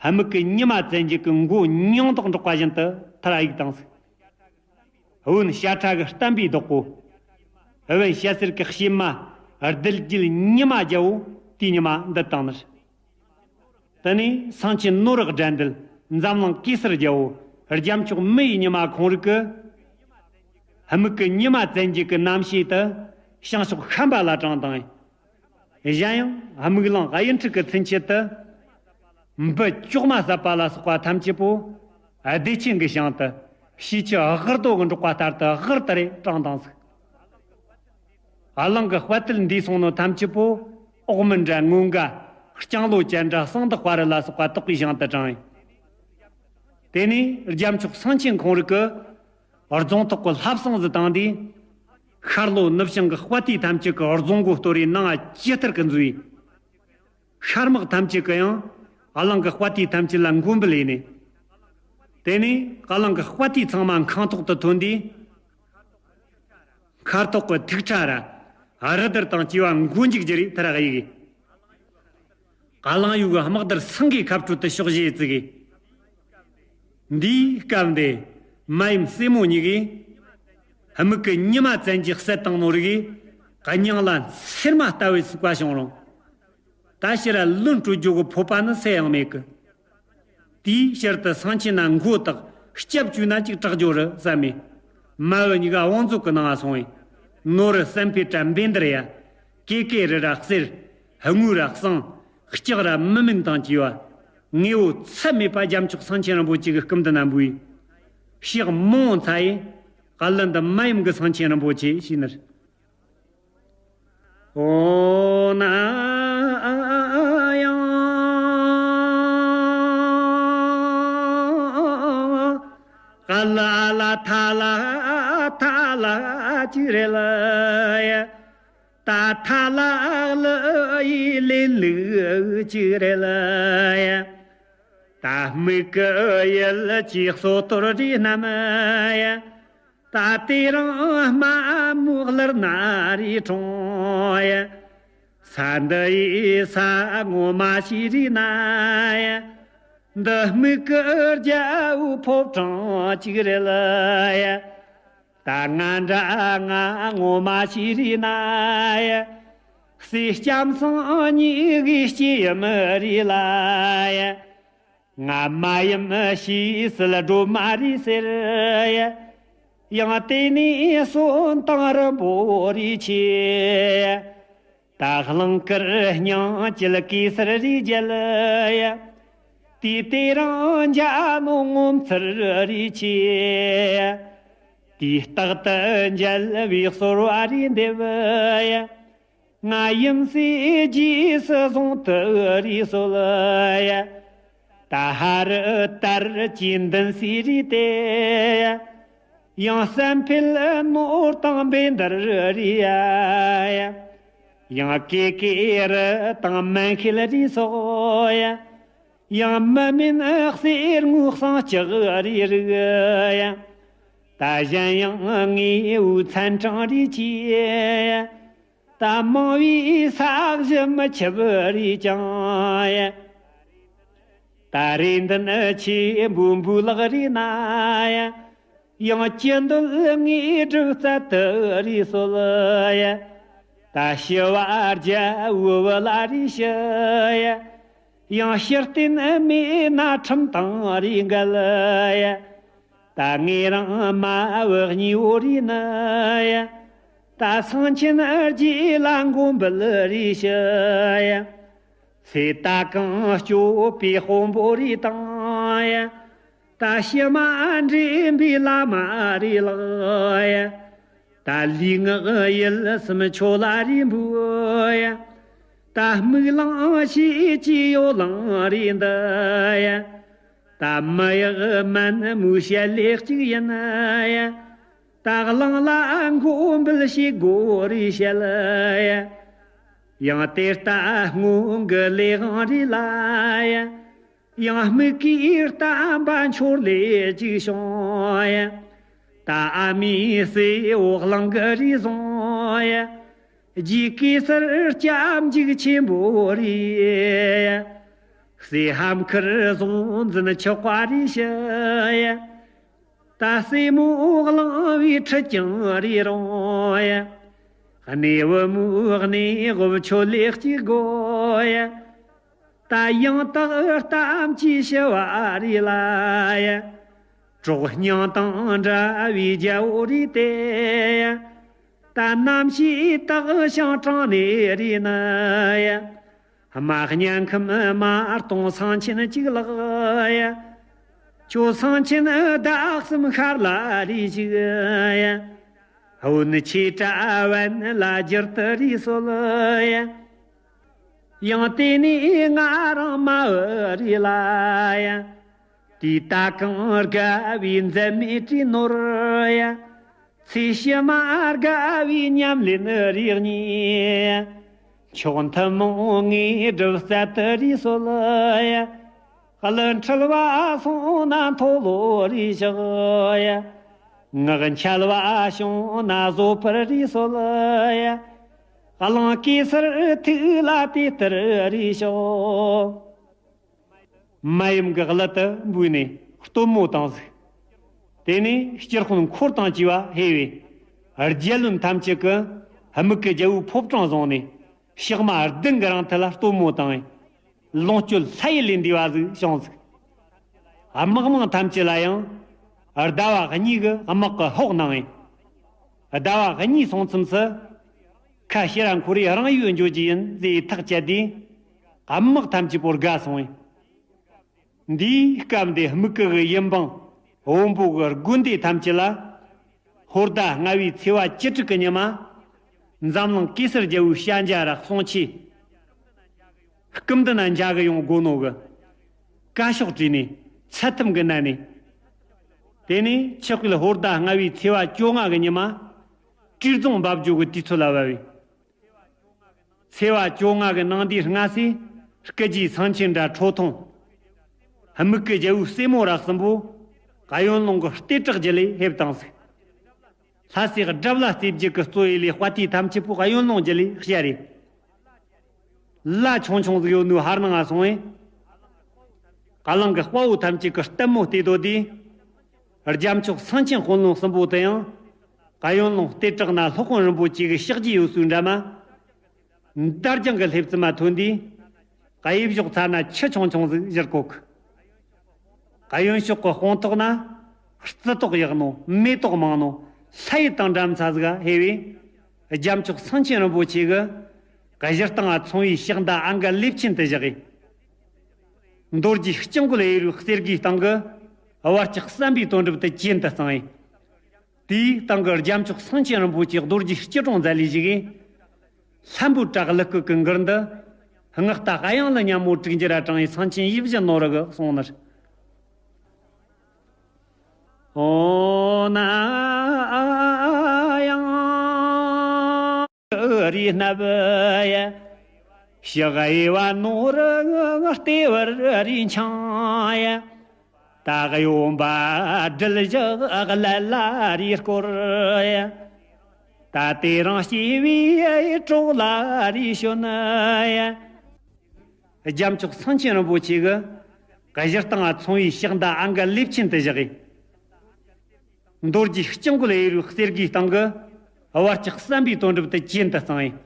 སྨུག་གི་ཉི་མ་བཙན་རྒྱལ་གྱི་མགོ་མྱིང་འདོགས་འདྲོག་པ་བཞིན་དུ་ཐལ་གཡུག་བཏང་ཟིག། བོན་བཤད་ཁྲ་གི་བསྟན་པའི་བདག་པོ། བོན་བཤད་སྲོལ་གྱི་གཤེད་མ་རྡུལ་རྒྱུད་ཉི་མ་རྒྱལ་པོ་དེའི་ཉི་མ་འདི་བཏང་ནི་རེད། དེ་ནས་སེང་ཆེན་ནོར་བུ་དགྲ་འདུལ། འཛམ་གླིང་གེ་སར་རྒྱལ་པོ། རྒྱལ་མཆོག་མི་ཡི་ཉི་མ་ཁོང་རིགས་ཀྱིས། སྨུག་གི་ཉི་མ་བཙན་རྒྱལ་གྱི་རྣམ་ཤེས་དེ་བྱང་ཕྱོགས་ཤན་པ་ལ་དྲངས་དང་། གཞན་ཡང་སྨུག་གླིང་གཡུ་འབྲུག་གི་མཚོན་ཆེད་དུ། འབུ་ལྕོག་མ་ཟ་བ་ལ་སོགས་པ་ཐམས་ཅད་པོ། བདེ་ཆེན་གྱི་ཞིང་དུ། བྱིའུ་ཆུ་གླང་རྡོ་གི་འབྲོག་པ་ལྟར་དུ་གླང་དར་རེ་དྲངས་དང་ཟིག། གླིང་གི་དཔའ་རྟུལ་འདས་སོང་ནོ་ཐམས་ཅད་པོ། འོག་མིན་དྲ་མངོན་དགའ། ལྕང་ལོ་ཅན་དྲ་གསང་བདག་དཔའ་རི་ལ་སོགས་པ་དག་པའི་ཞིང་དུ་དྲངས་ཡོད། དེ་ནས་རྒྱལ་མཆོག་སེང་ཆེན་ཁོང་རིགས་ཀྱིས། རྫོང་ཐོག་གི་ལྷ་བསང་ཟིག་བཏང་དུས། ཤར་ལྷོ་ནུབ་བྱང་གི་དཔའ་རྟུལ་ཐམས་ཅད་ཀྱིས་རྫོང་མགོ་གཏོར་རེ་ནང་ཇི་ལྟར་གི་འཛུལ་ཡོད། ཤར་དམག་ཐམས་ཅད་ཀྱིས་ཡང་། གླིང་གི་དཔའ་རྟུལ་ཐམས་ཅད་ལ་མགོན་འབུལ་ཡས་ནས། དེ་ནས་གླིང་གི་དཔའ་རྟུལ་ཚང་མ་ཁང་ཐོག་ཏུ་ཐོན་དུས། མཁར་ཐོག་གི་ཐིག་ཁྲ་ར། རི་དར་དང་བཅས་པ་མགོ་མཇུག་བརྗེ་རེ་ཐལ་གཡུགས་གི། གླིང་ཡུལ་གྱི་དམག་དར་སེང་གེའི་ཁ་སྤྲོད་དུ་ཕྱོགས་བཞིར་བཙུགས་གི། འདིའི་སྐབས་འདི་མ་ཡུམ་སྲས་མོ་གཉིས་ཀྱིས། སྨུག་གི་ཉི་མ་བཙན་གྱིས་བསད་བཏང་ནོ་རིགས་ཀྱི་སྙིང་ལ་འཚེར་མ་ལྟ་བུའི་ཟུག་པ་བྱུང་རུང་། ད་ཕྱིར་བློན་སྤྲོད་རྒྱུ་གི་ཕོད་པ་ནི་སུ་ཡང་མེད་ཀི། དེའི་ཕྱིར་དུ་སེང་ཆེན་ན་མགོ་བཏགས་སྐྱབས་བཅོལ་ན་ཅིག་དྲག་རྒྱུ་རེད་བསམ་མས། མ་བུ་གཉིས་ཀ་བང་མཛོད་ཀྱི་ནང་ང་སོང་བས། ནོར་བུ་བསམ་འཕེལ་དྲ་བཻ་ཌཱུརྱ། ཀེ་ཀེ་རུ་ར་གསེར། དངུལ་ར་བསང་། ལྕགས་ར་མི་མིན་དང་བཅས་ དངོས་པོ་ཚད་མེད་པ་རྒྱལ་མཆོག་སེང་ཆེན་རིན་པོ་ཆེ་གི་སྐུ་མདུན་ན་འབུལ་བའི་ཕྱག་མང་ཚ་ཡིས། ག་ལ་འདི་མ་ཡུམ་གྱི་སེང་ཆེན་རིན་པོ་ཆེ་ཞེས་ནི། ཨོ་ན་ཡང་། ཨ་ལ་ཨ་ལ་ཐ་ལ་ཐ་ལ་ཅི་རེད་ལ་ཡ། ད་ཐ་ལ་ཨ་ལ་ཡི་ལེན་ལུགས་ཅི་རེད་ལ་ཡ། ད་མིག་གི་ཡུལ་གྱི་སོ་ཐོར་རི་རྣམས་ཡ། ད་དེ་རིང་དམའ་མོ་ལར་ན་རི་གྲོང་ཡ། ས་འདི་ཡི་ས་ངོ་མ་ཤི་རི་ན་ཡ། འདི་མིག་གི་རྒྱལ་པོ་ཕོ་བྲང་གཅིག་རེད་ལ་ཡ། ད་ང་འདྲ་ང་ངོ་མ་ཤི་རི་ན་ཡ། སྲས་ལྕམ་སྲིང་གཉིས་གི་སྐྱེས་ཡུམ་རི་ལ་ཡ། ང་མ་ཡུམ་ཤི་སྲིད་སྒྲོལ་མ་རི་ཟེར་ཡ། ཡང་དེ་ནས་གསོན་དང་རིན་པོ་རི་ཆེ་ཡ། ད་གླིང་དཀར་སྙིང་བཅུད་གེ་སར་རི་རྒྱལ་ཡ། དེ་དེ་རིང་འཇའ་ནོ་ངོ་མཚར་རི་ཆེ་ཡ། དེའི་རྟག་ཏུ་མཇལ་བའི་གསོལ་བ་རེ་འདེབས་ཡ། ང་ཡུམ་སྲས་རྗེས་སུ་བཟུང་དུ་རེ་གསོལ་ཡ། ད་ཧ་རི་དར་གྱི་མདུན་སྲས་རེ་སྟེ་ཡ། ཡང་བསམ་འཕེལ་ནོར་དང་བཻ་ཟླར་རེ་ཡ། ཡང་ཀེ་ཀེ་རི་དང་མན་ཤེལ་རེ་སོགས་ཡ། ཡང་མི་མིན་གསེར་དངུལ་ཟངས་ལྕགས་རེ་རིགས་ཡ། ད་གཞན་ཡང་དངོས་པོའི་ཚན་གྲངས་རེ་ཆེ་ཡ། ད་མང་བའི་ས་གཞི་མི་ཁྱབ་རེ་ཀྱང་ཡ། ད་རེ་འདུན་ཆེན་པོའི་འབུལ་ལག་རེ་ན་ཡ། ཡང་ཅི་འདོད་དངོས་གྲུབ་སྩལ་དུ་རེ་གསོལ་ཡ། ད་ཞི་བ་རྒྱལ་པོའི་བུ་ལ་རེ་ཞུ་ཡ། ཡང་ཕྱིར་བརྟེན་མེད་ན་ཁྲིམས་དང་རེ་འགལ་ཡ། ད་ངེད་རང་མ་བུ་གཉིས་པོ་རེ་ནི་ཡ། ད་སེང་ཆེན་རྗེ་ལ་མགོན་འབུལ་རེ་ཞུ་ཡ། ཚེ་ད་གང་སྐྱོབ་པའི་དཔོན་པོ་རེ་དང་ཡ། ད་ཕྱི་མ་འདྲེན་པའི་བླ་མ་རེ་ལགས་ཡ། ད་ལུས་ངག་ཡིད་གསུམ་ཁྱོད་ལ་རེ་འབུལ་ཡ། ད་མིག་ལང་ཕྱིས་ཀྱི་ཡོ་ལང་རེ་འདི་ཡ། ད་མི་ཡག་མན་མོའི་ཞལ་ལས་གཅིག་ཡིན་ཡ། ད་གླིང་ལ་མགོ་འབུལ་བྱེད་དགོས་རེ་བཤད་ཡ། ཡང་དེ་ལྟ་སྔོན་གྱི་ལས་དབང་རེ་ལ་ཡ། ཡང་དམིགས་གི་བསྟན་པ་འཆོར་ལས་ཅིག་བྱུང་ཡ། ད་ཨ་མའི་སྲས་འོག་གླིང་གི་རེ་བཟུང་ཡ། རྗེ་གེ་སར་སྐྱབས་འཇུག་ཆེན་པོ་རེད་ཡ། སྲས་ཧམ་ཁར་གཟུང་འཛིན་ཆགས་པ་རེ་ཞི་ཡ། ད་སྲས་མོ་གླིང་བའི་ཁྲི་རྐྱང་རེ་རུང་ཡ། གནས་བུ་མོའི་གནས་དབུ་ཆོ་ལེགས་གཅིག་དགོས་ཡ། ད་ཡང་དག་ལྟ་མཆིས་ཞི་བ་རེ་ལ་ཡ། གྲོགས་སྙིང་དང་འདྲ་བའི་རྒྱལ་པོ་རེ་སྟེ་ཡ། ད་རྣམ་ཤེས་དག་ཞིང་དྲང་ནས་རེ་ནི་ཡ། དམག་དམྱལ་ཁམས་དམར་གཏོང་སེང་ཆེན་གཅིག་ལགས་ཡ། ཁྱོད་སེང་ཆེན་བདག་གསུམ་ཤར་ལ་རེ་ཞུགས་ཡ། བོན་ཆོས་གྲྭ་བན་ལ་བསྒྱུར་དུ་རེ་གསོལ་ཡ། ཡང་དེ་ནས་ང་རང་མ་བུ་རེ་ལ་ཡ། དུས་ད་གང་དགའ་བའི་མཛད་མེད་བྲིས་ནོར་ཡ། ཚེ་ཕྱི་མ་དགའ་བའི་ཉམས་ལེན་རེ་གཉིས། མཆོག་ཐུན་མོང་དངོས་གྲུབ་སྩལ་དུ་རེ་གསོལ་ཡ། གླུ་འཁྲུལ་བ་སོང་ན་མཐོལ་ལོ་རེ་བཤགས་ཡ། ངག་འཁྱལ་བ་བྱུང་ན་བཟོད་པར་རེ་གསོལ་ཡ། གླིང་གེ་སར་ཐུགས་ལ་དེ་ལྟར་རེ་ཞོག། མ་ཡུམ་གྱི་གླུ་དེ་འབུལ་ནས་སྟོན་མོ་བཏང་ཟིག། དེ་ནས་སྤྱིར་དཔོན་འཁོར་དང་བཅས་པ་ཧེ་བས། རྒྱལ་བློན་ཐམས་ཅད་ཀྱིས་དམིགས་ཀྱི་རྒྱལ་པོའི་ཕོ་བྲང་བཟུང་ནས་ཕྱག་མ་བདུན་གྱི་རིང་ཐད་ལ་སྟོན་མོ་བཏང་བས། ལོངས་སྤྱོད་ལྷ་ཡུལ་ལས་འདས་པ་ཟིག་བྱུང་ཟིག། དམག་དམངས་ཐམས་ཅད་ལ་ཡང་ཟླ་བ་གཉིས་ཀྱི་དམག་གི་ཧོག་གནང་བས། ཟླ་བ་གཉིས་སོང་མཚམས་སུ་ཁ་ཕྱིར་ར་འཁོར་རེ་རང་ཡུལ་འགྱོ་རྒྱུ་ཡིན་ཟེར་ཐག་བཅད་དུས། དམག་ཐམས་ཅད་པོ་དགའ་སོང་བས། འདིའི་སྐབས་འདི་སྨུག་གུ་གི་ཡུན་འབངས་བོན་པོ་གི་དགོན་སྡེ་ཐམས་ཅད་ལ། ཧོར་ཟླ་ལྔ་བའི་ཚེས་པ་བཅུ་དྲུག་གི་ཉི་མ། འཛམ་གླིང་གེ་སར་རྒྱལ་པོའི་ཞལ་མཇལ་ར་གསུང་ཆོས། སྐུ་མདུན་ན་མཇལ་གི་ཡོང་དགོས་ནོ་གི་བཀའ་ཤོག་བྲིས་ནས་ཚད་ཐུམ་གི་མནན་ནས། དེ་ནས་ཆུ་སྤེལ་ཧོར་ཟླ་ལྔ་བའི་ཚེས་པ་བཅོ་ལྔ་གི་ཉི་མ། བཀྲས་རྫོང་འབབ་ཇོ་གི་དུས་ཚོད་ལ་བབས་པས། ཚེས་པ་བཅོ་ལྔ་གི་ནངས་དུས་སྔ་སེ། སྐུ་རྗེས་སེང་ཆེན་དགྲ་ཁྲོ་ཐུང་། སྨུག་གུ་རྒྱལ་པོའི་སྲས་མོ་ར་གསུམ་པོ། གཡོན་ལུང་གི་གཏེར་བྲག་རྒྱུད་ལས་ཕེབས་བཏང་ཟིག་ལྷ་སའི་དགྲ་བླ་རྩེ་བརྒྱད་ཀྱི་གཙོ་ཡི་ལས་དཔའ་ཐུལ་ཐམས་ཅད་པོ་གཡོན་ལུང་རྒྱུད་ལས་བཤད་རེད། ལ་ཆུང་ཆུང་ཟིག་ཡོད་ནོའི་ཧར་ནང་ང་སོང་བས། ཧ་ལང་གི་དཔའ་བོ་ཐམས་ཅད་ཀྱི་ལྟད་མོ་བལྟས་དོ་དེ། རྒྱལ་མཆོག་སེང་ཆེན་དཔོན་སློང་གསུམ་པོ་དེ་ཡང་། གཡོན་ལུང་གཏེར་བྲག་ན་སློབ་དཔོན་རིན་པོ་ཆེ་གི་ཕྱག་རྗེས་ཡོད་སའི་འགྲམ་མ། འདར་ལྗང་གི་ལྷེབ་རྩེ་མ་ཐོན་དུས། གཡས་ཕྱོགས་ཚར་ན་ཆུ་ཆུང་ཆུང་ཟིག་བཞུར་གོ་གི་གཡོན་ཕྱོགས་ཀྱི་སྤང་ཐོག་ན། རྩི་ཏོག་ཡག་ནོ་མེ་ཏོག་མང་ནོ་ལྷ་ཡུལ་དང་འདྲ་མཚུངས་ཟིག་ཧེ་བས། རྒྱལ་མཆོག་སེང་ཆེན་རིན་པོ་ཆེ་གི་གཞི་སྟེང་ང་ཚོང་བའི་ཕྱག་མདའ་ཨང་ཀ་ལེབ་ཆེན་དུ་བཞག་གི་རྡོ་རྗེ་སྤྱང་རྒོད་གཡས་རུའི་གསེར་གྱི་སྟེང་གི་བར་ཆགས་བསམ་པའི་དོན་གྲུབ་ཏུ་གྱེན་དུ་བསྲིངས་ཡིན། དེའི་སྟེང་གི་རྒྱལ་མཆོག་སེང་ཆེན་རིན་པོ་ཆེ་རྡོ་རྗེ་སྐྱིལ་ཀྲུང་མཛད་ལས་བཞུགས་ཡིན། ལྷུན་པོའི་བྲག་ལུ་སྐུད་ཀྱི་མགུལ་འདི། སྔགས་རྟ་གཡང་ལ་མཉམ་མོ་དྲུག་འགྱུར་ར་དྲངས་ཡིན་སེང་ཆེན་ཡིད་བཞིན་ནོར་བུ་གིས་གསུངས་ནི། ཨོ་ན་ཡང་། རིའི་སྣབས་ཡ། ཕྱག་གཡས་པ་ནོར་ལྟེ་བར་རིའི་འཆང་ཡ། ད་གཡོན་པ་སྦྲུལ་ཞགས་ཀླད་ལ་རིའི་སྐོར་ཡ། ད་དེ་རིང་སྐྱེས་པའི་གྲོགས་ལ་རིའི་ཞོན་ཡ། རྒྱལ་མཆོག་སེང་ཆེན་རིན་པོ་ཆེ་གི་གཞི་སྟེང་ང་ཚོང་བའི་ཕྱག་མདའ་ཨང་ཀ་ལེབ་ཆེན་དུ་བཞག་གི་རྡོ་རྗེ་སྤྱང་རྒོད་གཡས་རུའི་གསེར་གྱི་སྟེང་གི་བར་ཆགས་བསམ་པའི་དོན་གྲུབ་ཏུ་གྱེན་དུ་བསྲིངས་ཡིན།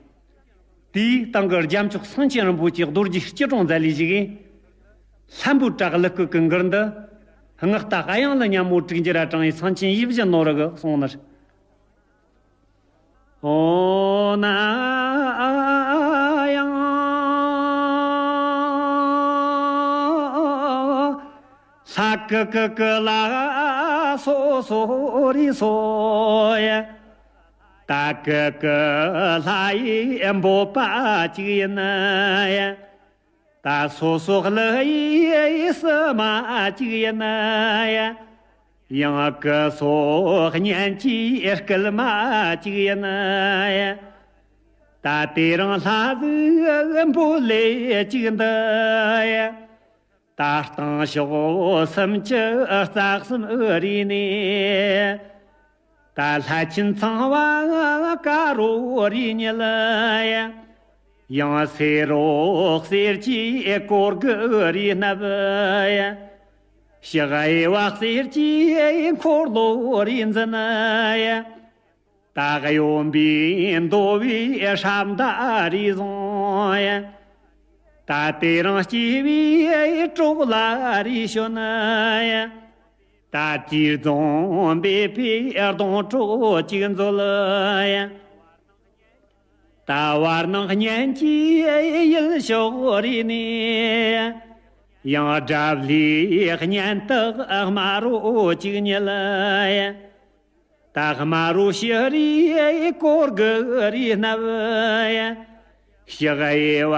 དེའི་སྟེང་གི་རྒྱལ་མཆོག་སེང་ཆེན་རིན་པོ་ཆེ་རྡོ་རྗེ་སྐྱིལ་ཀྲུང་མཛད་ལས་བཞུགས་ཡིན། ལྷུན་པོའི་བྲག་ལུ་སྐུད་ཀྱི་མགུལ་འདི། སྔགས་རྟ་གཡང་ལ་མཉམ་མོ་དྲུག་འགྱུར་ར་དྲངས་ཡིན་སེང་ཆེན་ཡིད་བཞིན་ནོར་བུ་གིས་གསུངས་ནི། ཨོ་ན་ཡང་། ལྷ་ཀུ་ཀུ་ཀུ་ལ་སོ་སོ་རི་སོ་ཡ། ད་ཀུ་ཀུ་ལྷ་ཡི་འབོད་པ་གཅིག་ཡིན་ཡ། ད་སོ་སོ་ཀླུ་ཡི་བསུ་མ་གཅིག་ཡིན་ཡ། ཡང་ཀུ་སོ་གཉན་གྱི་སྐུལ་མ་གཅིག་ཡིན་ཡ། ད་དེ་རིང་ལྷ་བཟོའི་འབོད་ལས་གཅིག་འདི་ཡ། ད་སྟེང་ཕྱོགས་སུམ་ཅུ་རྩ་གསུམ་རི་ནས། ད་ལྷ་ཆེན་ཚངས་པ་དཀར་པོ་རིའི་ཉིལ་ཡ། ཡང་སེ་རོ་གསེར་གྱི་གོར་གི་རིའི་སྣབས་ཡ། ཕྱག་གཡས་པ་གསེར་གྱི་འཁོར་ལོ་རིའི་འཛིན་ཡ། ད་གཡོན་པའི་འདོ་བའི་ཧྲམ་མདའ་རིའི་བཟུང་ཡ། ད་དེ་རིང་སྐྱེས་པའི་གྲོགས་ལ་རིའི་ཞོན་ཡ། ད་དྲིལ་འཛིན་འབེབས་པའི་སྡོང་གྲོགས་གཅིག་མཛོད་ཡ། ད་བར་སྣང་གཉན་གྱི་ཡུལ་ཕྱོགས་རིའི་ནས། ཡང་དགྲ་བླའི་གཉན་སྟག་དམར་པོ་གཅིག་ཉིལ་ཡ། ད་དམར་པོ་ཕྱི་རིའི་གོར་གི་རིའི་སྣབས་ཡ། ཕྱག་གཡས་པ་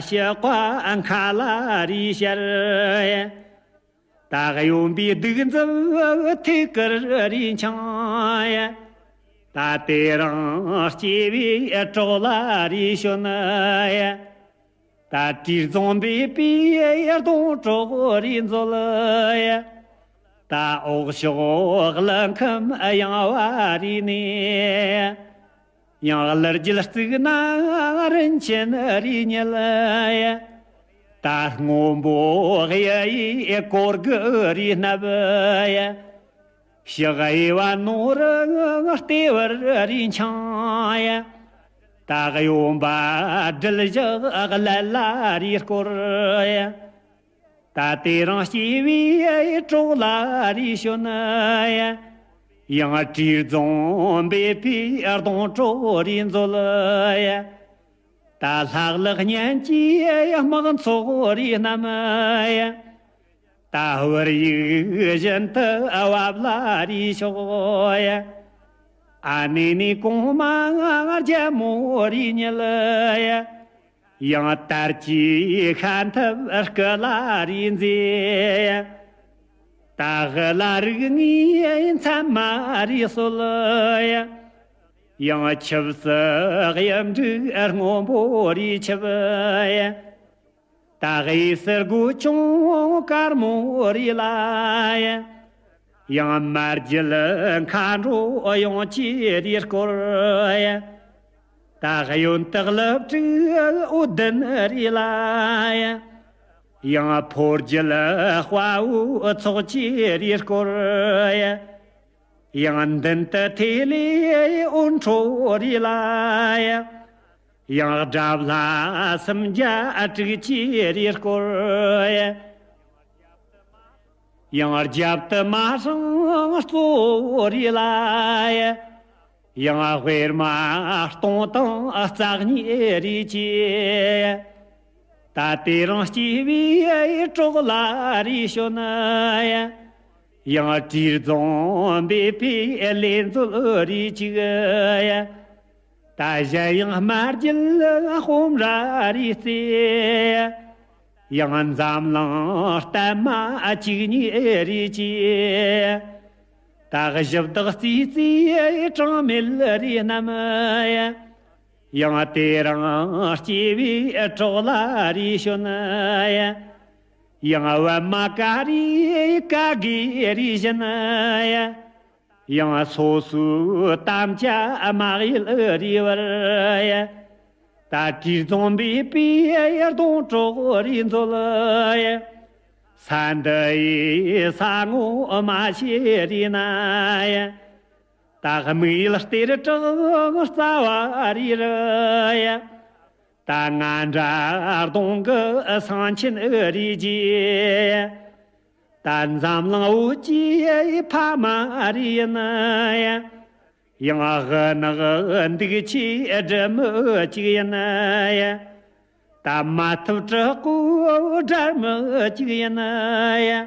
ཕྱི་ཀ་མཁའ་ལ་རིའི་ཞལ་ཡ། ད་གཡོན་པའི་གདུགས་འཛིན་ཐུགས་ཀར་རིའི་འཆང་ཡ། ད་དེ་རིང་སྐྱེས་པའི་གྲོགས་ལ་རིའི་ཞོན་ཡ། ད་དྲིལ་འཛིན་འབེབས་པའི་སྡོང་གྲོགས་རིའི་མཛོད་ཡ། ད་འོག་ཕྱོགས་ཀླུ་ཁམས་གཡང་བ་རིའི་གནས། ཡང་གླུ་རྒྱུད་གཙུག་ན་རིན་ཆེན་རིའི་ཉིལ་ཡ། ད་སྔོན་པོ་གཡུ་ཡི་གོར་གི་རིའི་སྣབས་ཡ། ཕྱག་གཡས་པ་ནོར་ལྟེ་བར་རིའི་འཆང་ཡ། ད་གཡོན་པ་སྦྲུལ་ཞགས་ཀླད་ལ་རིའི་སྐོར་ཡ། ད་དེ་རིང་སྐྱེས་པའི་གྲོགས་ལ་རིའི་ཞོན་ཡ། ཡང་དྲིལ་འཛིན་འབེབས་པའི་སྡོང་གྲོགས་རིའི་མཛོད་ཡ། ད་ལྷ་ཀླུ་གཉན་གྱི་དམག་ཚོགས་རིའི་སྣམ་ཡ། ད་ཧོར་ཡིག་བཞིན་དུ་བབ་ལ་རེ་ཤོག་ཡ། ཨ་ནེ་ནི་གོང་མ་རྒྱལ་མོ་རེ་ཉིད་ཡ། ཡང་དར་གྱི་ཤན་ཐབས་སྐུ་ལ་རེ་མཛེས་ཡ། ད་ཧི་ལ་རིགས་ངའི་མཚན་མ་རེ་གསོལ་ཡ། ཡང་ཆིབས་སུ་གཡུ་འབྲུག་སྔོན་པོ་རེ་ཆིབས་ཡ། ད་གཡས་སུ་སྒོ་ཆུང་དཀར་མོ་རེ་ལ་ཡ། ཡང་དམར་རྒྱུད་མཁའ་འགྲོ་ཡོངས་ཀྱིས་རེ་བསྐོར་ཡ། ད་གཡོན་དུ་ཀླུ་བྲུག་འོད་ལྡན་རེ་ལ་ཡ། ཡང་ཕོ་རྒྱུད་དཔའ་བོའི་ཚོགས་ཀྱིས་རེ་བསྐོར་ཡ། ཡང་མདུན་དུ་ཐེ་ལེ་འོད་འཕྲོ་རེ་ལ་ཡ། ཡང་དགྲ་ལྷ་སུམ་བརྒྱ་དྲུག་ཅུ་རེ་བསྐོར་ཡ། ཡང་རྒྱབ་ཏུ་མ་སྲང་གཙོ་བོ་རེ་ལ་ཡ། ཡང་དབུས་མ་སྟོང་དང་རྩ་གཉིས་རེ་བཅས། ད་དེ་རིང་སྐྱེས་པའི་གྲོགས་ལ་རེ་ཞོན་ཡ། ཡང་དྲིས་རྫོང་འབེབས་པའི་ལས་མཛོད་རེ་བཅུག་ཡ། ད་གཞན་ཡང་དམར་རྒྱུད་དཔོན་ར་རེ་རྩེ། ཡང་འཛམ་གླིང་གཏམ་མ་བཅུ་གཉིས་རེ་བཅས། ད་གཞི་བདག་རྩེ་རྩེ་གྲངས་མེད་རེ་བསྣམས། ཡང་དེ་རིང་སྐྱེས་པའི་གྲོགས་ལ་རེ་ཞོན། ཡང་པད་མ་ཀ་རེ་ཀ་གེ་རེ་བཞིན། ཡང་སོ་སོའི་དམ་བཅའ་མ་ཡལ་རེ་བར་ཡ། ད་དྲིས་རྫོང་འབེབས་པའི་གདོང་གྲོགས་རེ་མཛོད་ཡ། ས་འདི་ཡི་ས་ངོ་མ་ཤེས་རེ་ན་ཡ། ད་དམིགས་ཡུལ་གཏེར་བྲག་རྩ་བ་རེ་རུ་ཡ། ད་ང་འདྲ་གདོང་གི་སེང་ཆེན་རེ་རྒྱས། ད་འཛམ་གླིང་བོད་ཀྱི་ཕ་མ་རེ་ཡིན་ཡ། ཡང་དབུ་ནག་འདུག་ཆེ་སྒྲོལ་མ་གཅིག་ཡིན་ཡ། ད་མ་ཐུབ་དྲག་པོ་སྒྲོལ་མ་གཅིག་ཡིན་ཡ།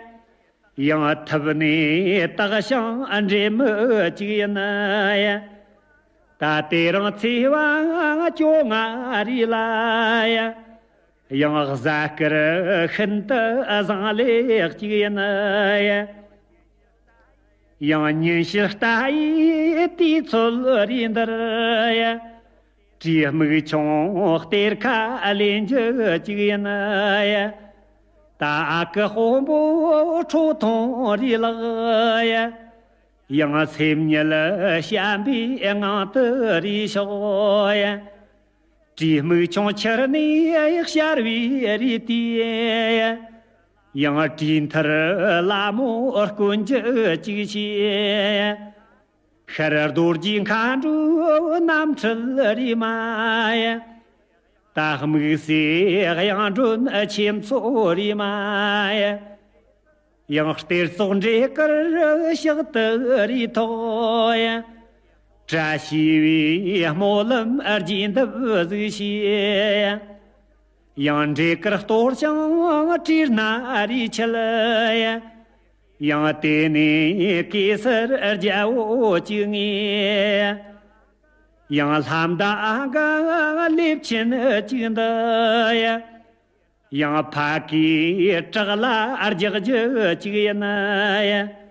ཡང་ཐུབ་ནས་སྟག་ཤིང་འདྲེ་མོ་གཅིག་ཡིན་ཡ། ད་དེ་རིང་ཚེས་པ་བཅོ་ལྔ་རེ་ལ་ཡ། ཡང་གཟའ་སྐར་ཤིན་ཏུ་བཟང་ལེགས་གཅིག་ཡིན་ཡ། ཡང་ཉིན་ཕྱེད་ལྟ་ཡི་དུས་ཚོད་རེ་འདིར་ཡ། བྲིས་མིག་ཆུང་གཏེར་ཁ་ལེན་རྒྱུ་གཅིག་ཡིན་ཡ། ད་ཨ་ཁུ་དཔོན་པོ་ཁྲོ་ཐུང་རེ་ལགས་ཡ། ཡང་སེམས་ཉིད་བྱམས་པའི་ངང་དུ་རེ་ཞོག་ཡ། བྲིས་མིག་ཆུང་ཁྱེར་ནས་ཤར་བའི་རེ་དུས་ཡ། ཡང་བྲིས་མཐར་ལ་མོ་སྐོན་རྒྱུ་གཅིག་བྱས། ཤར་རྡོ་རྗེ་མཁའ་འགྲོའི་རྣམ་འཕྲུལ་རེ་མ་ཡ། ད་དམིགས་བསལ་གཡུང་དྲུང་ཆོས་མཚོ་རེ་མ་ཡ། ཡང་གཏེར་ཚོགས་འདྲེ་དཀར་ཕྱག་ཏུ་རེ་ཐོགས་ཡ། བཀྲ་ཤིས་པའི་སྨོན་ལམ་རྒྱས་འདེབས་གཟིགས་ཤིག་ཡ། ཡང་འདྲེ་དཀར་གཏོར་ཞིང་བྲིས་སྣ་རེ་འཁྱིལ་ཡ། ཡང་དེ་ནས་གེ་སར་རྒྱལ་པོ་གཅིག་ངེས། ཡང་ལྷ་མདའ་ཨ་ག་ལེབ་ཆེན་གཅིག་འདི་ཡ། ཡང་ཕ་གིའི་བྲག་ལ་རྒྱག་རྒྱུ་གཅིག་ཡིན་ཡ།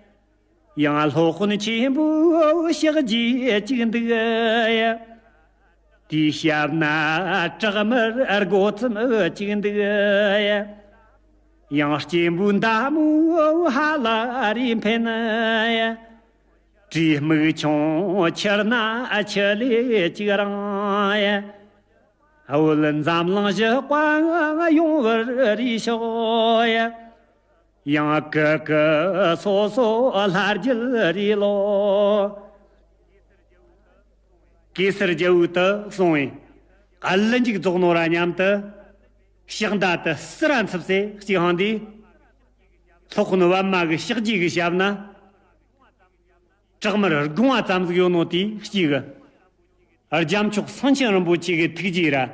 ཡང་སློབ་དཔོན་ཆེན་པོའི་ཕྱག་རྗེས་གཅིག་འདུག་ཡ། དེའི་ཞབས་ན་བྲག་དམར་སྒོ་ཙམ་གཅིག་འདུག་ཡ། ཡང་སྐྱེས་བུ་མདའ་མོའི་ཧ་ལ་རེ་འཕེན་ཡ། བྲིས་མིག་ཆུང་ཁྱེར་ན་ཁྱི་ལས་གཅིག་རང་ཡ། བོད་འཛམ་གླིང་བཞི་པ་ཡོང་བར་རེ་ཤོག་ཡ། ཡང་ཀི་ཀི་སོ་སོ་ལྷ་རྒྱལ་རེ་ལོ། གེ་སར་རྒྱལ་པོ་དེ་སོང་བས། གླུ་མཇུག་རྫོགས་ནོ་ར་མཉམ་དུ། ཕྱག་མདའ་དེ་སུ་ར་འཚུབ་སེ་གཅིག་འཕངས་དུས། སློབ་དཔོན་པདྨ་གི་ཕྱག་རྗེས་ཀྱི་ཞབས་ན། བྲག་དམར་སྒོ་ང་ཙམ་ཟིག་ཡོད་ནོ་དེའི་དཀྱིལ་གི། རྒྱལ་མཆོག་སེང་ཆེན་རིན་པོ་ཆེ་གི་ཐུགས་རྗེ་ར།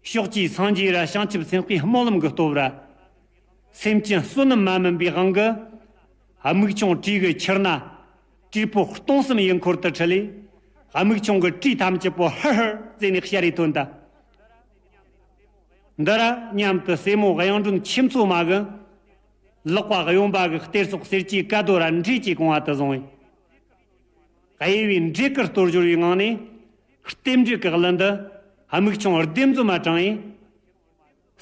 ཕྱོགས་བཅུའི་སངས་རྒྱས་ར་བྱང་ཆུབ་སེམས་དཔའི་སྨོན་ལམ་གྱི་སྟོབས་ར། སེམས་ཅན་བསོད་ནམས་མ་སྨིན་པའི་དབང་གིས། སྨུག་ཆུང་བྲིས་གི་ཁྱེར་ན། བྲིས་པོ་སྟོང་གསུམ་ཡུལ་འཁོར་དུ་ཁྲིད་ལས། སྨུག་ཆུང་གི་བྲིས་ཐམས་ཅད་པོ་ཧར་ཧར་བཙོས་ནས་ཤར་རེ་ཐོན་ད། འདི་ར་མཉམ་དུ་སྲས་མོ་གཡུང་སྒྲོན་ཆོས་མཚོ་མ་གི། ལག་པ་གཡོན་པ་གི་གཏེར་སོགས་གསེར་གྱི་ཀ་རྡོ་ར་འབྲས་ཀྱི་གོང་བ་དུ་བཟུང་བས། གཡས་པའི་འབྲས་དཀར་གཏོར་སྦྱོར་བའི་ངང་ནས། རྟེན་འབྲེལ་གི་གླུ་འདི་སྨུག་ཆུང་ལྡེམ་འཛོམས་མ་དྲངས་ཡས།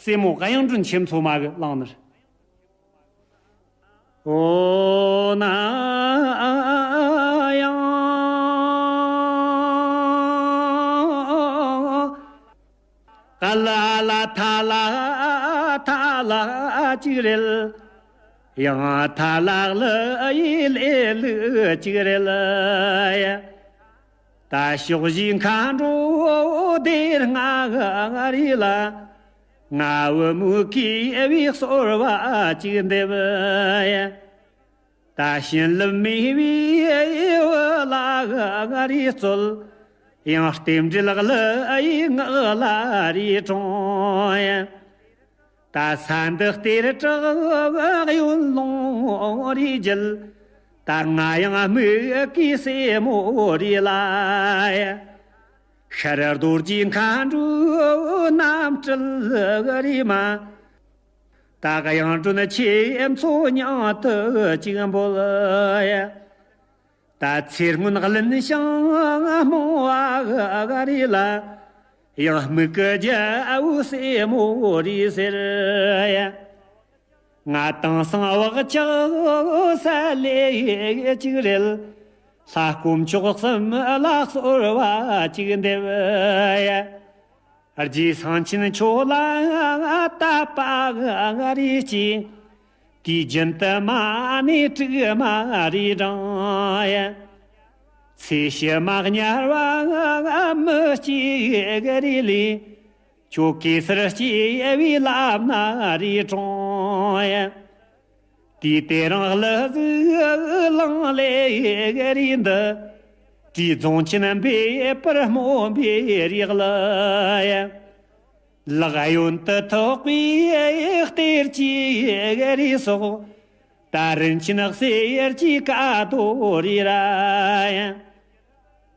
སྲས་མོ་གཡུང་སྒྲོན་ཆོས་མཚོ་མ་གིས་བླངས་ནི་རེད། ཨོ་ན་ཡང་། ཨ་ལ་ཨ་ལ་ཐ་ལ་ཐ་ལ་ཅིག་རེད། ཡང་ཐ་ལ་ལ་ཡི་ལེ་ལུ་ཅིག་རེད་ཡ། ད་ཕྱོགས་བཞིའི་མཁའ་འགྲོ་སྡེ་ལྔ་རེ་ལ། ང་བུ་མོ་གུས་པས་གསོལ་བ་ཅིག་འདེབས་ཡ། ད་བྱིན་རླབས་མེས་པོའི་བུ་ལ་རེ་སྩོལ། ཡང་རྟེན་འབྲེལ་གླུ་ཡི་ངག་ལ་རེ་དྲངས་ཡ། ད་ས་འདི་གཏེར་བྲག་གཡོན་ལུང་རེ་བརྒྱུད། ད་ང་ཡང་སྨུག་གི་སྲས་མོ་རེ་ལ། ཤར་རྡོ་རྗེ་མཁའ་འགྲོའི་རྣམ་སྤྲུལ་རེ་མ། ད་གཡུང་སྒྲོན་ཆོས་མཚོ་སྙིང་དུ་ཅིག་འབོད། ད་ཚེ་སྔོན་གླིང་བྱང་རྨོངས་པ་རེ་ལ། ཡང་སྨུག་གི་རྒྱལ་པོའི་སྲས་མོ་རེ་ཟེར། ང་དེང་སང་བག་ཆགས་སད་ལེ་ཅིག་རེད། ལྷ་དཀོན་མཆོག་གསུམ་ལ་གསོལ་བ་ཅིག་འདེབས། རྗེ་སེང་ཆེན་མཆོག་ལ་བཏབ་པ་རེ་སྐྱེས། དུས་རྒྱུན་དུ་མ་ཎི་དྲུག་མ་རེ་བགྲངས། ཚེ་ཕྱི་མ་དམྱལ་བ་མི་སྐྱེ་རེ་ལས། ཁྱོད་གེ་སར་སྐྱེ་བའི་ལམ་སྣ་རེ་དྲངས། དུས་དེ་རིང་གླུ་གཟུགས་བླངས་ལེ་རེ་འདི། བྲིས་རྫོང་ཆེན་འབེབས་པར་སྨོན་པའི་རེ་གླུ། ལག་གཡོན་དུ་ཐོགས་པའི་གཏེར་གྱི་རེ་སོགས། ད་རིན་ཆེན་གསེར་གྱི་ཀ་རྡོ་རེ་ར།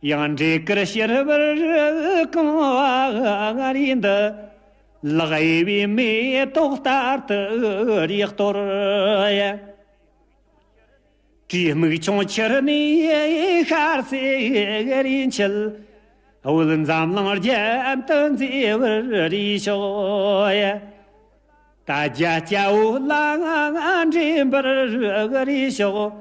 ཡང་འབྲས་དཀར་ཕྱུར་བུར་གང་བ་རེ་འདི། ལག་གཡས་པའི་མེ་ཏོག་ལྟར་དུ་རེ་གཏོར། བྲིས་སྨུག་ཆུང་ཁྱེར་ནས་ཤར་གསེག་རེ་འཁྱིལ། བོད་འཛམ་གླིང་རྒྱན་དུ་མཛེས་པར་རེ་ཤོག། ད་རྒྱ་སྐྱ་བོད་ལ་འདྲེན་པར་རེ་ཤོག།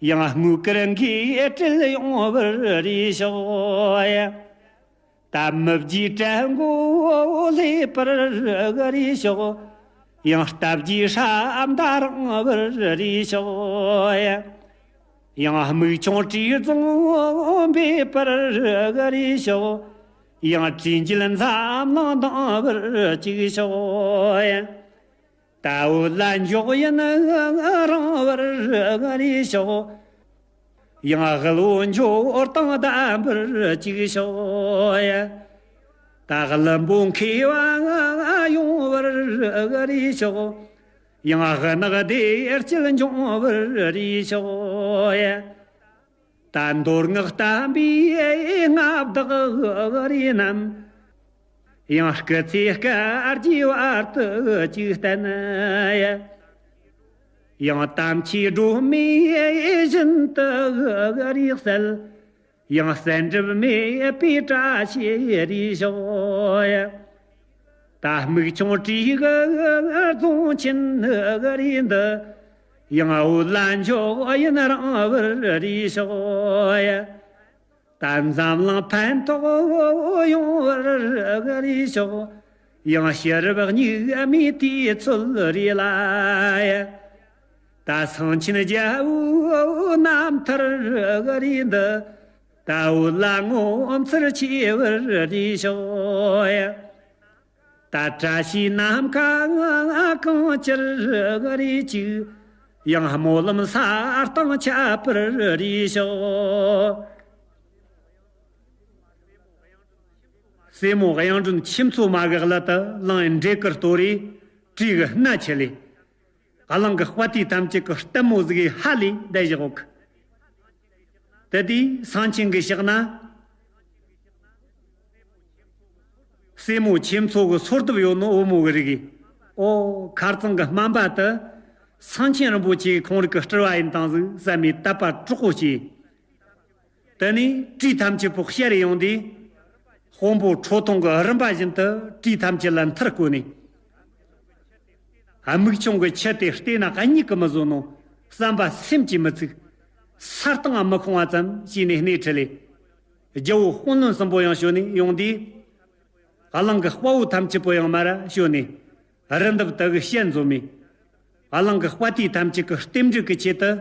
ཡང་དངུལ་དཀར་འགོས་སྤྲུལ་ཡོང་བར་རེ་ཤོག། ད་མི་བརྗེད་བྲན་མགོ་ལྷེབ་པར་རེ་ཤོག། ཡང་རྟ་བརྒྱའི་ཧྲ་མདའ་རིང་བར་རེ་ཤོག། ཡང་སྨུག་ཆུང་བྲིས་རྫོང་འབེབས་པར་རེ་ཤོག། ཡང་བྲིས་འགྱེད་འཛམ་གླིང་ལྡང་བར་ཅིག་ཤོག། ད་བོད་ལ་འཇོག་ཡུན་རིང་བར་རེ་ཤོག། ཡང་དབུལ་བོ་འབྱོར་དང་ལྡན་པར་ཅིག་ཤོག། ད་བླུན་པོ་མཁས་པ་ཡོང་བར་རེ་ཤོག། ཡང་སྣག་བདེ་སྐྱིད་འབྱུང་བར་རེ་ཤོག། ད་མདོ་སྔགས་བསྟན་པའི་མངའ་བདག་རེ་རྣམས། ཡང་སྐུ་ཚེ་བསྐལ་གྱི་བར་དུ་གཅིག་བརྟན། ཡང་དམ་ཆོས་སྒྲོན་མེ་བཞིན་དུ་རེ་གསལ། ཡང་གསལ་འགྲིབ་མེད་པའི་བཀྲ་ཤིས་རེ་ཤོག། ད་སྨུག་ཆུང་བྲིས་གི་རྫོང་ཆེན་རེ་འདི། ཡང་བོད་ལ་འཇོག་ཡུན་རིང་བར་རེ་ཤོག། ད་འཛམ་གླིང་ཕན་ཐོགས་ཡོང་བར་རེ་ཤོག། ཡང་ཕྱི་རབས་སྨྱུག་མའི་དུས་ཚོད་རེ་ལ། ད་སེང་ཆེན་རྒྱལ་པོའི་རྣམ་ཐར་རེ་འདི། ད་བོད་ལ་ངོ་མཚར་ཆེ་བར་རེ་ཤོག། ད་བཀྲ་ཤིས་ནམ་མཁའ་གང་ཅིར་རེ་གཅིག། ཡང་སྨོན་ལམ་ས་སྟེང་ཁྱབ་པར་རེ་ཤོག། སྲས་མོ་གཡུང་སྒྲོན་ཆོས་མཚོ་མ་གི་གླུ་དེ་བླངས་འབྲས་དཀར་གཏོར་རེ་བྲིས་གི་སྣ་ཆེ་ལེ། གླིང་གི་དཔའ་རྟུལ་ཐམས་ཅད་ཀྱི་ལྟད་མོ་ཟིག་གིས་ཧ་ལས་བསྡད་བཞག་གི། དེ་དུས་སེང་ཆེན་གྱིས་བཤད་ན། སྲས་མོ་ཁྱེད་ཚོ་གི་སོར་གདུབ་ཡོད་ནོ་བུ་མོ་གི་རིགས། ཨོ། ཁ་རྩང་གི་སྨན་པ་དེ་སེང་ཆེན་རིན་པོ་ཆེ་གི་ཁོང་རིགས་ཀྱི་སྤྲུལ་བ་ཡིན་དང་ཟིག་བསམ་མི་དད་པ་དྲག་པོ་སྐྱེས། དེ་ནས་བྲིས་ཐམས་ཅད་པོ་བཤར་ཡོང་དུས། དཔོན་པོ་ཁྲོ་ཐུང་གི་རིམ་པ་བཞིན་དུ་བྲིས་ཐམས་ཅད་ལ་མཐུར་བསྐོལ་ནས། མིག་ཆུང་གི་ཆུ་དེ་བལྟས་ན་གཉིད་ཀྱིས་མི་བཟོད་ནོ། བསམ་པ་སེམས་ཀྱིས་མི་ཚུགས། ས་སྟེང་ང་མི་ཁོང་བ་ཙམ་བྱས་ནས་སྣེ་ཁྲིད་ལས། རྒྱལ་པོ་དཔོན་བློན་གསུམ་པོ་ཡང་བྱོན་ནས་ཡོང་དུས། གླིང་གི་དཔའ་བོ་ཐམས་ཅད་པོ་ཡང་མར་བྱོན་ནས། རི་འདབས་དག་གི་ཞལ་འཛོམས་མས། གླིང་གི་དཔའ་རྟུལ་ཐམས་ཅད་ཀྱི་རྟེན་འབྲེལ་གྱི་ཆེད་དུ།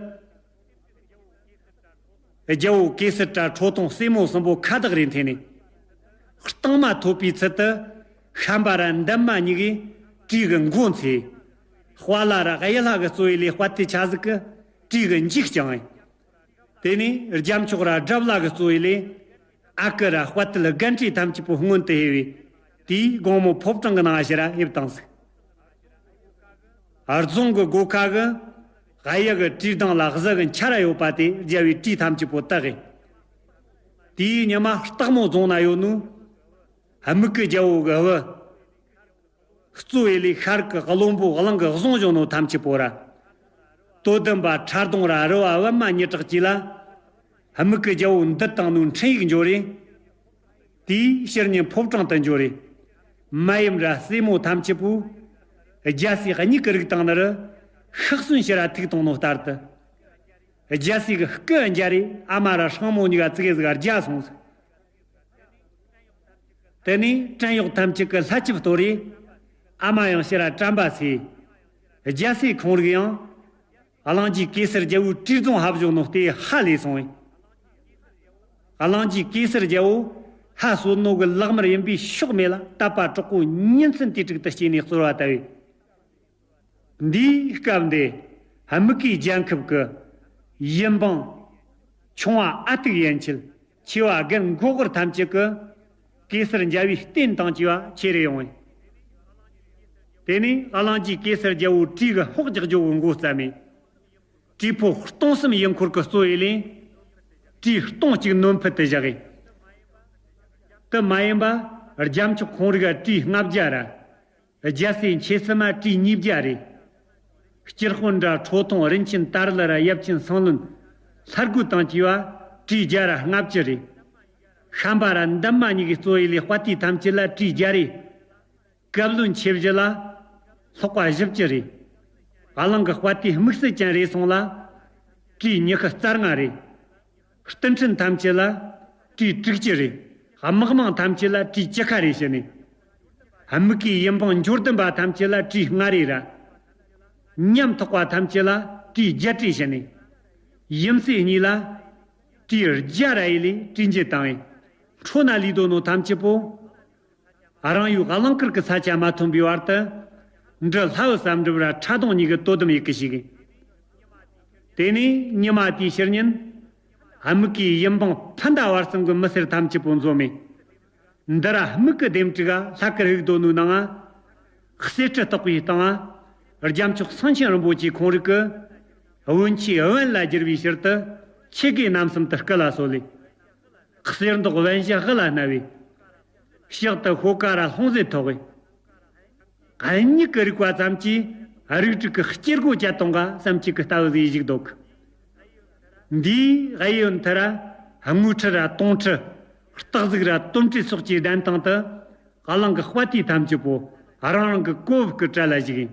རྒྱལ་པོ་གེ་སར་ར་ཁྲོ་ཐུང་སྲས་མོ་གསུམ་པོ་ཁ་བཏགས་རེ་འཐེན་ནས། གཏིང་མ་ཐོབ་པའི་ཚུལ་དུ། ཤམ་པ་ར་འདན་མ་གཉིས་ཀྱིས་བྲིས་གི་མགོ་འཚོས། དཔའ་ལ་ར་གཡུ་ལྷ་གིས་གཙོས་པའི་ལས་དཔའ་རྟུལ་ཆ་ཟིག་གིས་བྲིས་གི་མཇུག་བརྐྱངས། དེ་ནས་རྒྱ་མཆོག་ར་དགྲ་བླ་གིས་གཙོས་པའི་ལས། ཨ་ཀི་ར་དཔའ་རྟུལ་རྒན་གྲས་ཐམས་ཅད་པོ་སྔོན་དུ་ཕེབས་པས། དེའི་དགོང་མོ་ཕོ་བྲང་གི་ནང་ཕྱིར་ཕེབས་བཏང་ཟིག། རྫོང་གི་སྒོ་ཁ་གི་གཡུ་གི་བྲིས་གདང་ལ་གཟི་གི་འཕྱར་ཡོད་པ་དེ་རྒྱལ་པོའི་བྲིས་ཐམས་ཅད་པོ་བཏགས་ཡིན། དེའི་ཉི་མ་སྟག་མོ་རྫོང་ན་ཡོད་ནོ། སྨུག་གི་རྒྱལ་པོ་གི་བུ། གཙོ་བོ་ལས་ཤར་གི་བློན་པོ་གླིང་གི་བཟུང་བཞག་ནོ་ཐམས་ཅད་པོ་ར། དོ་དམ་པ་ཁྲ་གདོང་ར་རུ་བ་པདྨ་ཉི་གྲགས་ཀྱིས་ལ། སྨུག་གི་རྒྱལ་པོ་འདུལ་བཏང་ནོ་འཕྲིན་ཡིག་འབྱོར་རེ། དེའི་ཕྱིར་ཉིན་ཕོ་བྲང་དུ་འབྱོར་རེ། མ་ཡུམ་ར་སྲས་མོ་ཐམས་ཅད་པོས། རྒྱལ་སྲས་གཉིས་ཀྱི་རིགས་དང་ནི་རུ། ཤག་སོན་ཕྱིར་ར་ཐུག་བཏང་ནོ་ལྟར་དུ། རྒྱལ་སྲས་ཀྱི་སྐུ་མཇལ་རེ་ཨ་མ་ར་སྲིང་མོ་གཉིས་ཀ་ཙི་གེ་ཟིག་རྒྱལ་སོང་ཟིག། དེ་ནས་བྲན་གཡོག་ཐམས་ཅད་ཀྱིས་ལྷ་ཆིབས་གཏོར་རེ། ཨ་མ་ཡང་ཕྱིར་ར་དྲན་པ་སོས། རྒྱལ་སྲས་ཁོང་རིགས་ཡང་། གླིང་རྗེ་གེ་སར་རྒྱལ་པོའི་བྲིས་རྫོང་ཕེབས་བཞག་ནོ་དེ་ཧ་ལས་སོང་བས། གླིང་རྗེ་གེ་སར་རྒྱལ་པོ་ལྷ་གསོལ་ནོ་གི་ལག་དམར་ཡིན་པས་ཕྱོགས་མེད་ལ་དད་པ་དྲག་པོ་ཉིན་མཚན་དུས་དྲུག་ཏུ་སྐྱེས་ནས་གསོལ་བ་བཏབ་པས། འདིའི་སྐབས་འདི་སྨུག་གི་རྒྱལ་ཁབ་ཀྱི་ཡུམ་འབངས་ཆུང་བ་ཨ་ཏིག་ཡན་ཆད། ཆེ་བ་རྒན་མགོ་དཀར་ཐམས་ཅད་ཀྱིས་གེ་སར་མཇལ་བའི་རྟེན་དང་བཅས་པ་ཁྱེར་རེ་ཡོང་བས། དེ་ནས་གླིང་རྗེ་གེ་སར་རྒྱལ་པོ་བྲིས་ཀྱི་ཕོགས་རྒྱག་རྒྱུ་གི་མགོ་བརྩམས་ནས། བྲིས་ཕོ་སྟོང་གསུམ་ཡུལ་འཁོར་གྱིས་གཙོས་པའི་ལས། བྲིས་སྟོང་གཅིག་ནོར་ཕུད་དུ་བཞག་གི། དེ་མ་ཡིན་པ་རྒྱ་མཆོག་ཁོང་རིགས་བྲིས་ལྔ་བརྒྱ་ར། རྒྱལ་སྲས་མཆེད་གསུམ་མ་བྲིས་ཉིས་བརྒྱ་རེ། སྤྱིར་དཔོན་དྲ་ཁྲོ་ཐུང་རིན་ཆེན་དར་ལ་ར་ཡབ་ཆེན་སང་བློན། ལྷ་རྒོད་དང་བཅས་པ་བྲིས་བརྒྱ་ར་ལྔ་བཅུ་རེ། ཤམ་པ་ར་འདན་མ་གཉིས་ཀྱིས་གཙོས་པའི་ལས་དཔའ་རྟུལ་ཐམས་ཅད་ལ་བྲིས་བརྒྱ་རེ། བཀའ་བློན་ཆེ་བཞི་ལ་ལྷག་པ་བཞི་བཅུ་རེ། གླིང་གི་དཔའ་རྟུལ་དམིགས་བསལ་ཅན་རེ་ཟུང་ལ་བྲིས་ཉི་ཤུ་རྩ་ལྔ་རེ། སྟོན་ཁྲིན་ཐམས་ཅད་ལ་བྲིས་དྲུག་ཅུ་རེ། དམག་དམངས་ཐམས་ཅད་ལ་བྲིས་བཅུ་ཁ་རེ་བྱིན་ནས། སྨུག་གི་ཡུམ་འབངས་འབྱོར་ལྡན་པ་ཐམས་ཅད་ལ་བྲིས་ལྔ་རེ་ར། ཉམ་ཐག་པ་ཐམས་ཅད་ལ་བྲིས་བརྒྱད་རེ་བྱིན་ནས། ཡུམ་སྲས་གཉིས་ལ་བྲིས་བརྒྱ་ར་ཡི་ལས་བྲིས་འཇལ་བཏང་བས། འཕྲོ་ན་ལུས་དོ་ནོ་ཐམས་ཅད་པོ། རང་ཡུལ་གླིང་དཀར་གྱི་ས་ཆ་མ་ཐོན་པའི་བར་དུ། འབྲི་ལྷ་བུ་ཟམ་འབྲུབ་ར་ཁྲ་གདོང་གཉིས་ཀྱིས་དོ་དམ་ཡི་གེ་ཞིག་ཡིན། དེ་ནས་ཉི་མ་དེའི་ཕྱི་ཉིན། སྨུག་གི་ཡུམ་འབངས་ཕན་ཟླ་བར་གསུམ་གྱི་མི་སེར་ཐམས་ཅད་པོ་འཛོམས་མས། འདི་ར་སྨུག་གི་ལྡེམ་དྲུག་ག་ལྷ་སྐུ་བཞུགས་དོ་ནོའི་ནང་ང་། གསེར་ཁྲི་བཏེགས་པའི་སྟེང་ང་། རྒྱ་མཆོག་སེང་ཆེན་རིན་པོ་ཆེ་ཁོང་རིགས་ཀྱིས། བོན་ཆོས་དབེན་ལ་བསྒྱུར་བའི་ཕྱིར་དུ། ཆོས་གོས་རྣམ་གསུམ་དུ་སྐུ་ལ་གསོལ་ལས། གསེར་མདོག་བན་བཞི་དབུ་ལ་མནབས་པས། ཕྱག་ཏུ་ཤོག་ཀ་ར་ལྷུང་བཟེད་ཐོགས་པས། གཉིད་ཀྱི་རིག་པ་ཙམ་གྱིས་རིགས་དྲུག་གི་སྐྱེ་སྒོ་བཅད་གཏོང་ག་བསམ་གྱི་གི་ལྟ་བུ་ཟིག་བཞུགས་འདུག། འདིའི་གཡས་གཡོན་དུ་ར་དངུལ་ཁྲི་ར་དུང་ཁྲི། སྟག་གཟིག་ར་དོམ་ཁྲི་སོགས་ཀྱི་གདན་སྟེང་དུ། གླིང་གི་དཔའ་རྟུལ་ཐམས་ཅད་པོ་རང་རང་གི་གོ་བབ་ཀྱི་གྲལ་ལ་བཞུགས་ཡིན།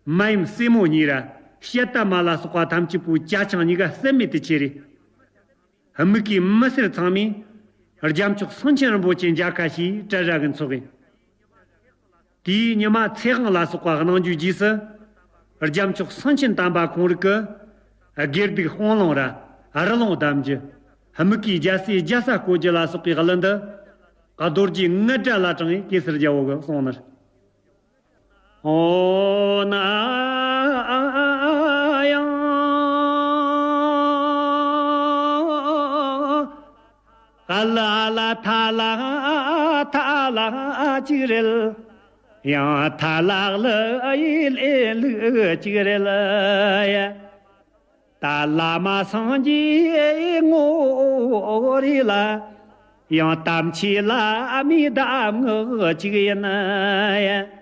མ་ཡུམ་སྲས་མོ་གཉིས་ར་བཤད་ད་མ་ལ་སོགས་པ་ཐམས་ཅད་པོའི་ཅ་ཆང་གཉིས་ཀ་ཟད་མེད་དུ་ཆེ་རེ། སྨུག་གི་མི་སེར་ཚང་མས་རྒྱ་མཆོག་སེང་ཆེན་རིན་པོ་ཆེ་མཇལ་ཁ་ཞེས་གྲལ་ར་གི་འཚོགས་ཡིན། དེའི་ཉི་མ་ཚེ་དབང་ལ་སོགས་པ་གནང་རྒྱུའི་རྗེས་སུ། རྒྱ་མཆོག་སེང་ཆེན་དམ་པ་ཁོང་རིགས་ཀྱིས། དགེ་སྡིག་སྤང་བླང་ར་རི་ལུང་གདམ་རྒྱུ། སྨུག་གི་རྒྱལ་སྲས་རྒྱལ་ས་བསྐོ་རྒྱུ་ལ་སོགས་པའི་གླུ་འདི། རྡོ་རྗེ་རྔུལ་སྒྲ་ལ་དྲངས་ཡས་གེ་སར་རྒྱལ་པོ་གིས་གསུངས་ནི། ཨོ་ན་ཡང་། ག་ལ་ལ་ཐ་ལ་ཐ་ལ་ཅིག་རེད། ཡང་ཐ་ལག་ལ་ཡི་ལེ་ལུག་ཅིག་རེད་ལ་ཡ། ད་བླ་མ་སངས་རྒྱས་ངོ་རེད་ལ། ཡང་དམ་ཆོས་བླ་མའི་གདམས་ངག་ཅིག་ཡིན་ཡ།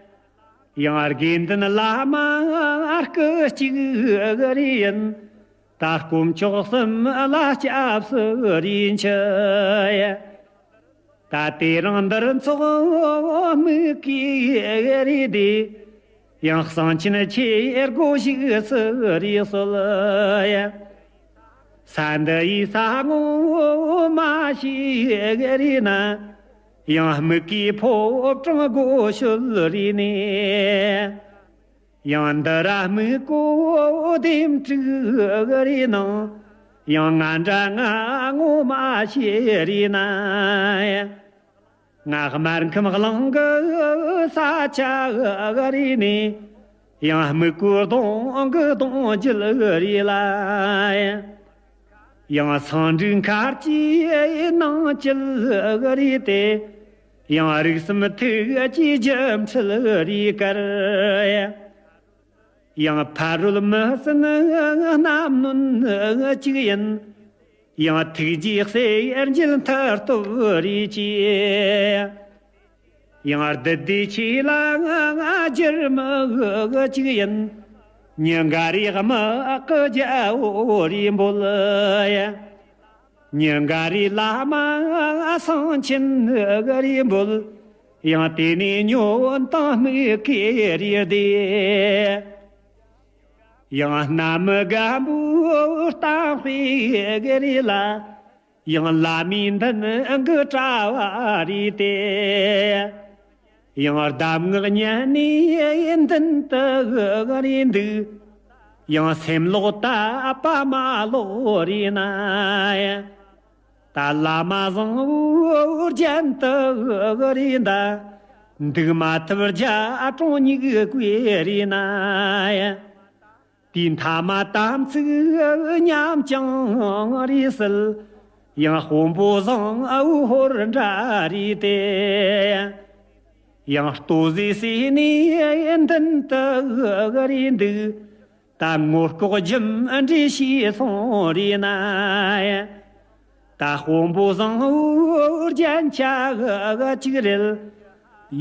ཡང་དགེ་འདུན་བླ་མ་སྐུ་གཅིག་རེད་ཡིན། ད་དཀོན་མཆོག་གསུམ་ལ་སྐྱབས་སུ་རེ་མཆི་ཡ། ད་དེ་རིང་འདིར་འཚོགས་མི་གི་རེད་དེ། ཡང་གསང་ཆེན་ཆོས་སྒོ་ཞིག་སུ་རེད་སོལ་ཡ། ས་འདི་ཡི་ས་ངོ་མ་ཤེས་རེད་ན། ཡང་མི་གི་ཕོ་བྲང་སྒོ་ཤོད་རེད་ནས། ཡང་འདི་ར་མི་གོ་དེམ་དྲུག་རེད་ནང་། ཡང་ང་འདྲ་ང་ངོ་མ་ཤེས་རེད་ན། ང་སྨར་ཁམས་གླིང་གི་ས་ཆ་རེད་ནས། ཡང་སྨུག་པོའི་གདོང་གི་གདོང་རྒྱུད་རེད་ལ། ཡང་སང་འབྲུག་མཁར་གྱི་ནང་སྐྱིད་རེད་དེ། ཡང་རིགས་གསུམ་ཐུགས་ཀྱི་རྒྱུ་འཕྲུལ་རེད་ཀར། ཡང་ཕ་རོལ་མི་སྲིན་རྣམ་གནོན་གཅིག་ཡིན། ཡང་ཐུགས་རྗེའི་གསེར་འགྱེད་མཐུ་སྟོབས་རེད་ཀྱི། ཡང་བདུད་སྡེ་ཆོས་ལ་སྒྱུར་མི་གཅིག་ཡིན། ཉིན་འགའ་རེ་དམག་གི་རྒྱལ་པོ་རེད་འབོད་ཡ། ཉིན་འགའ་རེ་བླ་མ་སངས་ཆེན་རེད་འབོད། ཡང་དེ་ནས་ཉོན་དང་མི་སྐེ་རེ་བདེ། ཡང་གནའ་མི་རྒན་པོའི་གཏམ་དཔེ་རེད་ལ། ཡང་བླ་མའི་མདུན་གྱི་གྲྭ་བ་རེད་དེ། ཡང་གདམས་ངག་ཉན་ནས་མདུན་དུ་རེད་འདུག། ཡང་སེམས་ལོག་ད་པ་མ་ལོག་རེད་ན། ད་བླ་མ་བཟང་བོ་རྒྱན་དུ་རེད་འདའ། འདུག་མ་ཐུབ་རྒྱ་གྲོང་སྙིགས་དགོས་རེད་ན། དེའི་མཐའ་མ་དམ་ཚིག་ཉམས་ཀྱང་རེད་སྲིད། ཡང་དཔོན་པོ་བཟང་བོ་ཧོར་འདྲ་རེད་དེ། ཡང་ལྟོ་ཟས་ཟོས་ནས་མདུན་དུ་རེད་འདུག། ད་ངོ་ལྐོག་རྒྱུ་འབྲས་ཤེས་སོང་རེད་ན། ད་དཔོན་པོ་བཟང་བོ་རྒྱན་ཆ་གཅིག་རེད།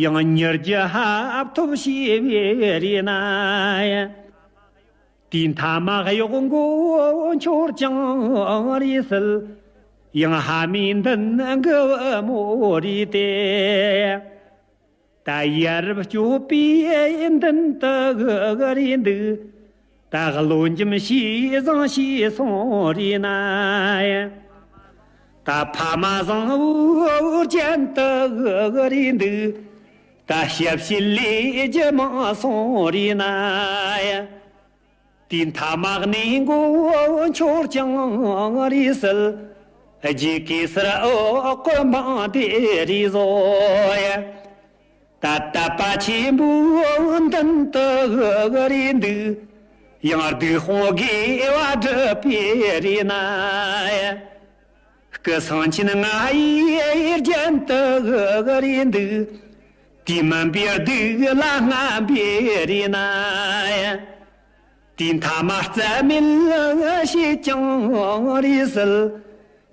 ཡང་མྱུར་གྱི་ཧབ་ཐོབ་ཤེས་པས་རེད་ན། དེའི་མཐའ་མ་གཡོག་མགོ་འཁྱོར་ཀྱང་རེད་སྲིད། ཡང་ཕ་མའི་མདུན་གྱི་བུ་མོ་རེད་དེ། ད་ཡ་རབས་སྐྱོབ་པའི་མདུན་དུ་རེད་འདུག། ད་བློ་འཇམ་ཞེས་བཟང་ཞེས་སོང་རེད་ན། ད་ཕ་མ་བཟང་བོ་རྒྱན་དུ་རེད་འདུག། ད་ཞབས་ཕྱི་ལས་རྒྱུ་མང་སོང་རེད་ན། དེའི་མཐའ་མ་གནས་མགོ་འཁྱོར་ཀྱང་རེད་སྲིད། རྗེ་གེ་སར་འོག་གི་འབངས་དེ་རེད་བཟོ་ཡ། ད་དད་པ་ཆེན་པོའི་མདུན་དུ་རེད་འདུག། ཡང་སྡིག་སྤོང་དགེ་བ་སྒྲུབ་པའི་རེད་ན། སྐུ་གསང་ཆེན་ང་ཡི་རྒྱན་དུ་རེད་འདུག། དེ་མིན་པའི་སྡིག་ལ་རྔམ་པའི་རེད་ན། དེའི་མཐའ་མ་རྩ་མེད་བྱེད་ཀྱང་རེད་སྲིད།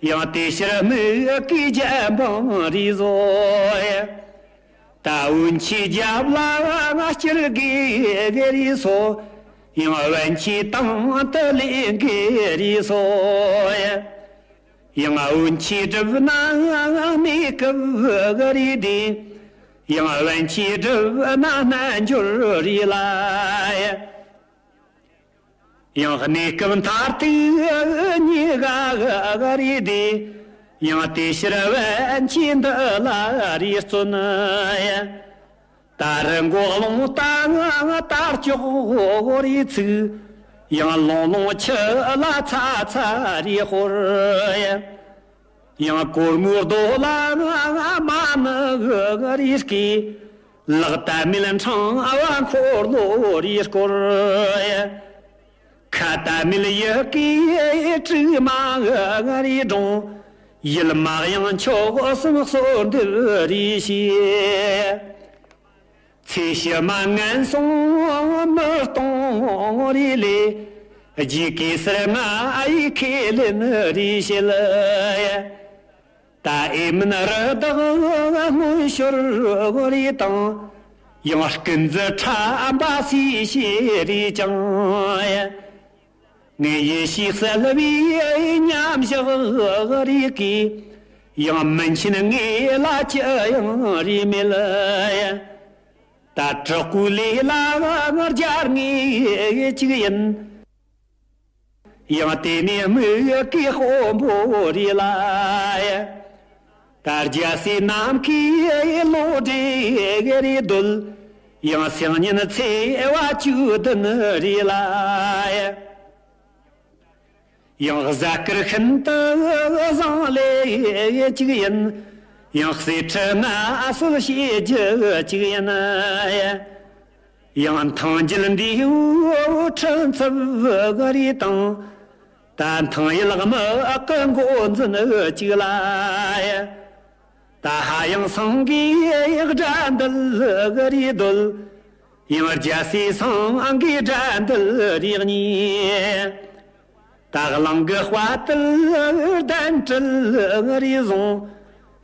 ཡང་དེ་ཕྱིར་མི་གི་རྒྱལ་འབངས་རེད་བཟོ་ཡ། ད་བོན་ཆོས་རྒྱབ་ལ་སྐྱུར་དགོས་རེད་སོ། ཡང་བན་ཆོས་དང་དུ་ལེན་དགོས་རེད་སོ་ཡ། ཡང་བོན་ཆོས་སྒྲུབ་ན་གནས་སྐབས་རེད་དེ། ཡང་བན་ཆོས་སྒྲུབ་ན་རྣལ་འབྱོར་རེད་ལ་ཡ། ཡང་གནས་སྐབས་མཐར་ཐུག་ཉེ་ག་རེད་དེ། ཡང་དེ་ཕྱིར་བན་ཆོས་འདི་ལ་རེ་བརྩོན་ཡ། ད་རི་མགོ་རླུང་རྟ་ང་དར་ལྕོག་རེ་ཚུགས། ཡང་ལོང་ལོང་ཆུ་ལ་ཚ་ཚ་རེ་ཤོར་ཡ། ཡང་གོར་མོའི་རྡོ་ལ་མ་ཎི་རེ་བརྐོས། ལག་ཏུ་མེད་འཕྲེང་བ་འཁོར་ལོ་རེ་བསྐོར་ཡ། ཁ་ཏུ་མེད་ཡི་གེ་དྲུག་མ་རེ་བགྲངས། ཡུལ་མ་གཡང་ཕྱོགས་གསུམ་གསོལ་འདེབས་རེ་བྱས། ཚེ་ཕྱི་མ་ངན་སོང་མི་གཏོང་རེ་ལས། རྗེ་གེ་སར་ང་ཡི་ཁས་ལེན་རེ་བྱེད་ཡ། ད་ཨེ་མིན་རི་དྭགས་སྔོན་ཤོར་རེ་དང་། ཡང་སྐུ་མཛའ་ཁྲ་འབབ་སའི་ཤེལ་རས་ཀྱང་ཡ། ངའི་ཡིད་ཤེས་གསལ་བའི་མཉམ་བཞག་རེ་གིས། ཡང་མིན་ཕྱིན་ངེས་ལ་ཅི་ཡང་རེ་མེད་ཡ། ད་དྲག་པོའི་ལས་ལ་སྦྱར་ངེས་གཅིག་ཡིན། ཡང་དེ་ནས་དམིགས་ཀྱི་དཔོན་པོ་རེ་ལ་ཡ། ད་རྒྱལ་སྲས་ནམ་མཁའི་བློ་གྲོས་རེ་འདོད། ཡང་སང་ཉིན་ཚེས་པ་བཅུ་བདུན་རེ་ལ་ཡ། ཡང་གཟའ་སྐར་ཤིན་ཏུ་བཟང་ལེ་གཅིག་ཡིན། ཡང་གསེར་ཁྲི་མངའ་གསོལ་བྱེད་རྒྱུ་གཅིག་ཡིན་ཡ། ཡང་ཐང་རྒྱལ་འདས་པོའི་ཁྲི་འཚུབ་རེ་དང་། ད་ཐང་ཡུལ་དམག་གི་འགོ་འཛིན་གཅིག་ལ་ཡ། ད་ཧ་ཡང་སེང་གེའི་དགྲ་འདུལ་རེ་འདོད། ཡང་རྒྱལ་སྲས་སེང་གེའི་དགྲ་འདུལ་རེ་གཉིས། ད་གླིང་གི་དཔའ་བརྟུལ་གདན་ཁྲི་རེ་བཟུང་།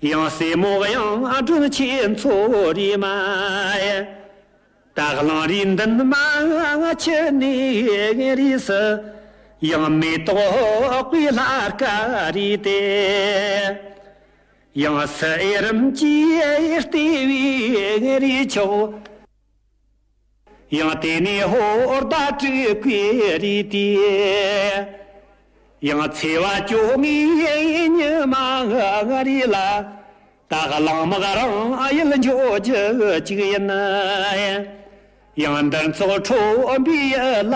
ཡང་སྲས་མོ་གཡུང་དྲུང་ཆོས་མཚོ་རེ་མ་ཡ། ད་གླིང་རིགས་མདུན་མ་ཆུ་ནས་རེ་སུ། ཡང་མེ་ཏོག་གི་ལྷ་ཁང་རེ་སྟེ། ཡང་སུ་ཨེ་རུམ་གྱིས་ལྟེ་བའི་རེ་ཆོག། ཡང་དེ་ནས་ཧོར་ཟླ་དྲུག་པའི་རེ་དེ། ཡང་ཚེས་པ་བཅོ་ལྔའི་ཉི་མ་རེ་ལ། ད་གླིང་དམག་རང་ཡུལ་འགྱོ་རྒྱུ་གཅིག་ཡིན། ཡང་འདིར་ཚོགས་ཁྲོ་བོའི་ཡུལ་ལ་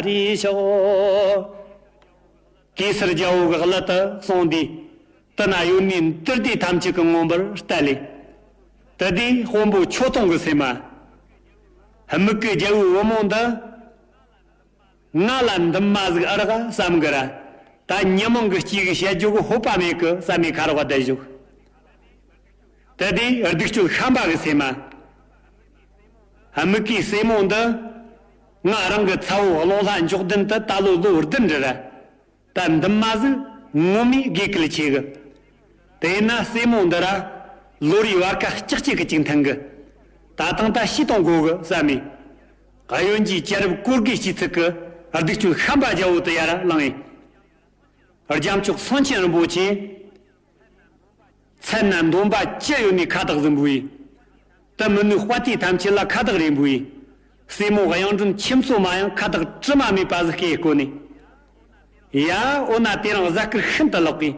རེ་ཤོག། གེ་སར་རྒྱལ་པོ་གི་གླུ་དེ་གསུངས་དུས། དེ་ན་ཡོད་ནི་འདུལ་སྡེ་ཐམས་ཅད་ཀྱིས་མངོན་པར་བལྟས་ལེ། དེ་དུས་དཔོན་པོ་ཆོས་ཐོང་གི་སེམས་མ། དམིགས་ཀྱི་རྒྱལ་པོའི་བུ་མོ་འདི། ང་ལ་འདུན་མ་ཟིག་ཨེ་རག་བསམ་གི་ར། ད་ཉི་མ་གི་སྐྱེས་གི་བཤད་རྒྱུ་གི་ཧོབ་པ་མེད་གི་བསམ་མི་ཁ་རོག་བསྡད་བཞུགས། དེ་དུས་སྡིག་སྤྱོད་ཤན་པ་གི་སེམས་མ། དམིགས་ཀྱི་སྲས་མོ་འདི། ང་རང་གི་ཚ་བོ་རླུང་ལྷ་མཆོག་ལྡན་དུ་ད་ལོ་ལོ་བདུན་འདྲི་ར། ད་འདུན་མ་ཟིག་ངོ་མས་དགེ་སྐལ་ཆེ་གི། དེས་ན་སྲས་མོ་འདི་ར། ལོ་རེའི་བར་ཁ་ལྕགས་ཀྱི་གི་ཅིག་འཐེན་གི། ད་ཐང་ད་ཤི་གཏོང་དགོ་གི་བསམ་མི། གཡོན་གྱི་རྒྱལ་རབས་སྐོར་དགེ་སྤྱི་ཚིག་གི་སྡིག་སྤྱོད་ཤན་པ་རྒྱལ་པོ་དེ་ཡར་ལངས་ཡིན། རྒྱལ་མཆོག་སེང་ཆེན་རིན་པོ་ཆེ། མཚན་ན་འདོན་པ་ཅི་ཡོད་ནི་ཁ་བཏགས་ཟིན་པོ་ཡིན། དེ་མིན་ནི་དཔའ་རྟུལ་ཐམས་ཅད་ལ་ཁ་བཏགས་རེད་པོ་ཡིན། སྲས་མོ་གཡུང་དྲུང་ཆོས་མཚོ་མ་ཡང་ཁ་བཏགས་དྲི་མ་མེད་པ་ཟིག་སྐྱེས་དགོ་ནི། ཡ། འོ་ན་དེ་རིང་གཟའ་སྐར་ཤིན་ཏུ་ལེགས་གི།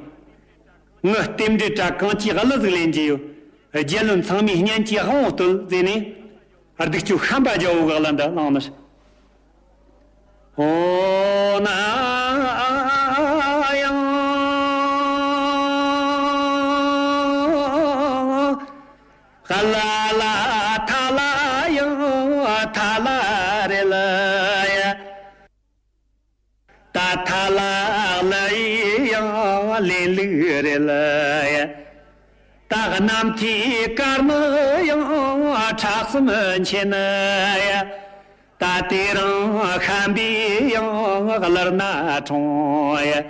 ངའི་རྟེན་འབྲེལ་དྲ་གང་ཅིའི་གླུ་ཟིག་ལེན་གྱི་ཡོད། རྒྱལ་བློན་ཚང་མས་སྙན་གྱི་དབང་བསྟོད་ཟེར་ནས། སྡིག་སྤྱོད་ཤན་པ་རྒྱལ་པོ་གི་གླུ་འདི་བླངས་ནི། འོ་ན་ཡང་། ཧ་ལ་ལ་ཐ་ལ་ཡང་ཐ་ལ་རེད་ལ་ཡ། ད་ཐ་ལ་ལ་ཡང་ལེན་ལུགས་རེད་ལ་ཡ། ད་གནམ་ཐེའི་སྐར་མ་ཡང་ཁྲག་གསུམ་འཁྱིལ་ན་ཡ། ད་དེ་རིང་ཤན་པའི་ཡང་གླུ་སྣ་ཁྲོངས་ཡ།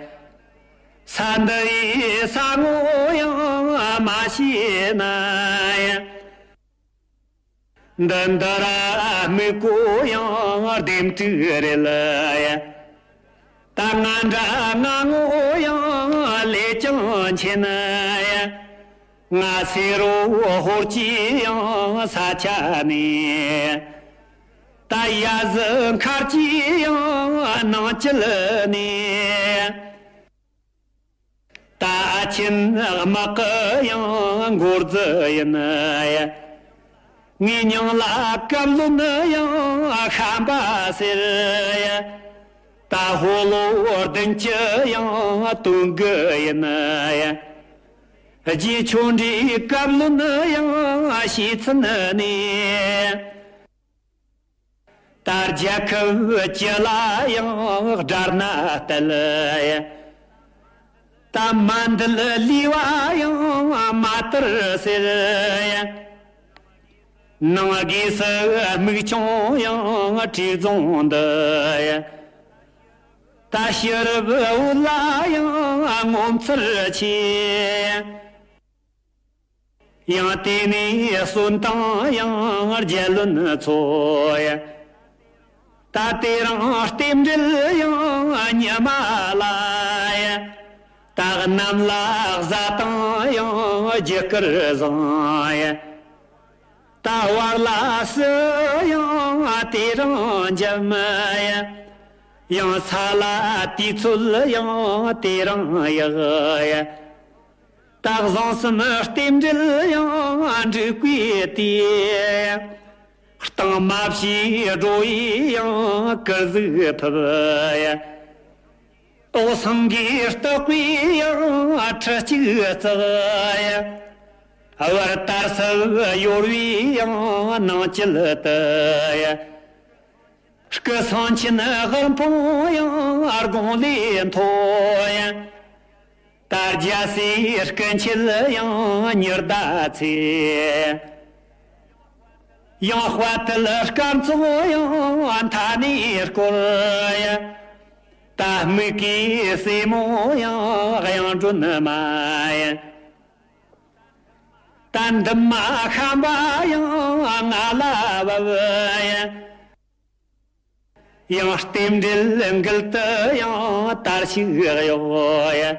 ས་འདི་ཡི་ས་ངོ་ཡང་མ་ཤེས་ན་ཡ། འདི་འདི་ར་མི་གོ་ཡང་ལྡེམ་དྲུག་རེད་ལ་ཡ། ད་ང་འདྲ་ང་ངོ་ཡང་ལས་ཀྱང་ཆེ་ན་ཡ། ང་སེ་རོ་ཧོར་གྱི་ཡང་ས་ཆ་ནས། ད་ཡ་ཟི་མཁར་གྱི་ཡང་ནང་བཅུད་ནས། ད་ཨ་ཆེན་དམག་གི་ཡང་འགོ་རྫི་ཡིན་ཡ། ངའི་མྱིང་ལ་བཀའ་བློན་ཡང་ཤན་པ་ཟེར་ཡ། ད་ཕོ་ལོ་བདུན་ཅུ་ཡང་སྟོན་གི་ཡིན་ཡ། རྗེ་ཆོས་འདྲིའི་བཀའ་བློན་ཡང་ཞེ་ཚན་ནས། ད་རྒྱལ་ཁབ་སྤྱི་ལ་ཡང་དགྲར་ན་གཏད་ཡ། ད་མ་འདུལ་ལུས་པ་ཡང་མ་དར་ཟེར་ཡ། ནང་སྒོས་སུ་སྨུག་ཆུང་ཡང་བྲིས་རྫོང་འདི། ད་ཕྱི་རབས་འོད་ལ་ཡང་ངོ་མཚར་ཆེ། ཡང་དེ་ནས་གསོན་དང་ཡང་རྒྱལ་བློན་ཚོ་ཡ། ད་དེ་རིང་རྟེན་འབྲེལ་ཡང་ཉི་མ་ལ་ཡ། ད་གནམ་ལ་བཟའ་དང་ཡང་རྒྱུ་སྐར་བཟང་ཡ། ད་བར་ལ་སུ་ཡང་དེ་རིང་འཇམ་ཡ། ཡང་ས་ལ་དུས་ཚོད་ཡང་དེ་རིང་ཡག་ཡ། ད་བཟང་གསུམ་རྟེན་འབྲེལ་ཡང་འགྲིག་པའི་དུས། གཏིང་མ་ཕྱིའི་སྒྲོ་ཡི་ཡང་གུར་གཟུགས་ཕུབ་ཡ། འོག་སེང་གེའི་སྟག་པའི་ཡང་ཁྲི་གཅིག་བརྩེགས་ཡ། བར་དར་སིལ་གཡོར་བའི་ཡང་ནང་བཅུད་དུ་ཡ། སྐུ་སྲུང་ཆེན་དབུལ་ཕོངས་ཡང་དགུང་ལས་མཐོ་ཡ། ད་རྒྱལ་སྲས་སྐུ་མཆེད་ཡང་ཉི་ཟླ་ཚེ། ཡང་དཔའ་ཐུལ་སྐར་ཚོགས་ཡང་མཐའ་ནས་བསྐོར་ཡ། ད་སྨུག་གུའི་སྲས་མོ་ཡང་གཡུང་སྒྲོན་མ་ཡ། ད་འདུན་མ་ཤམ་པ་ཡང་ང་ལ་བབས་ཡ། ཡང་རྟེན་འབྲེལ་མགུལ་དུ་ཡང་དར་ཞིག་གཡོགས་ཡ།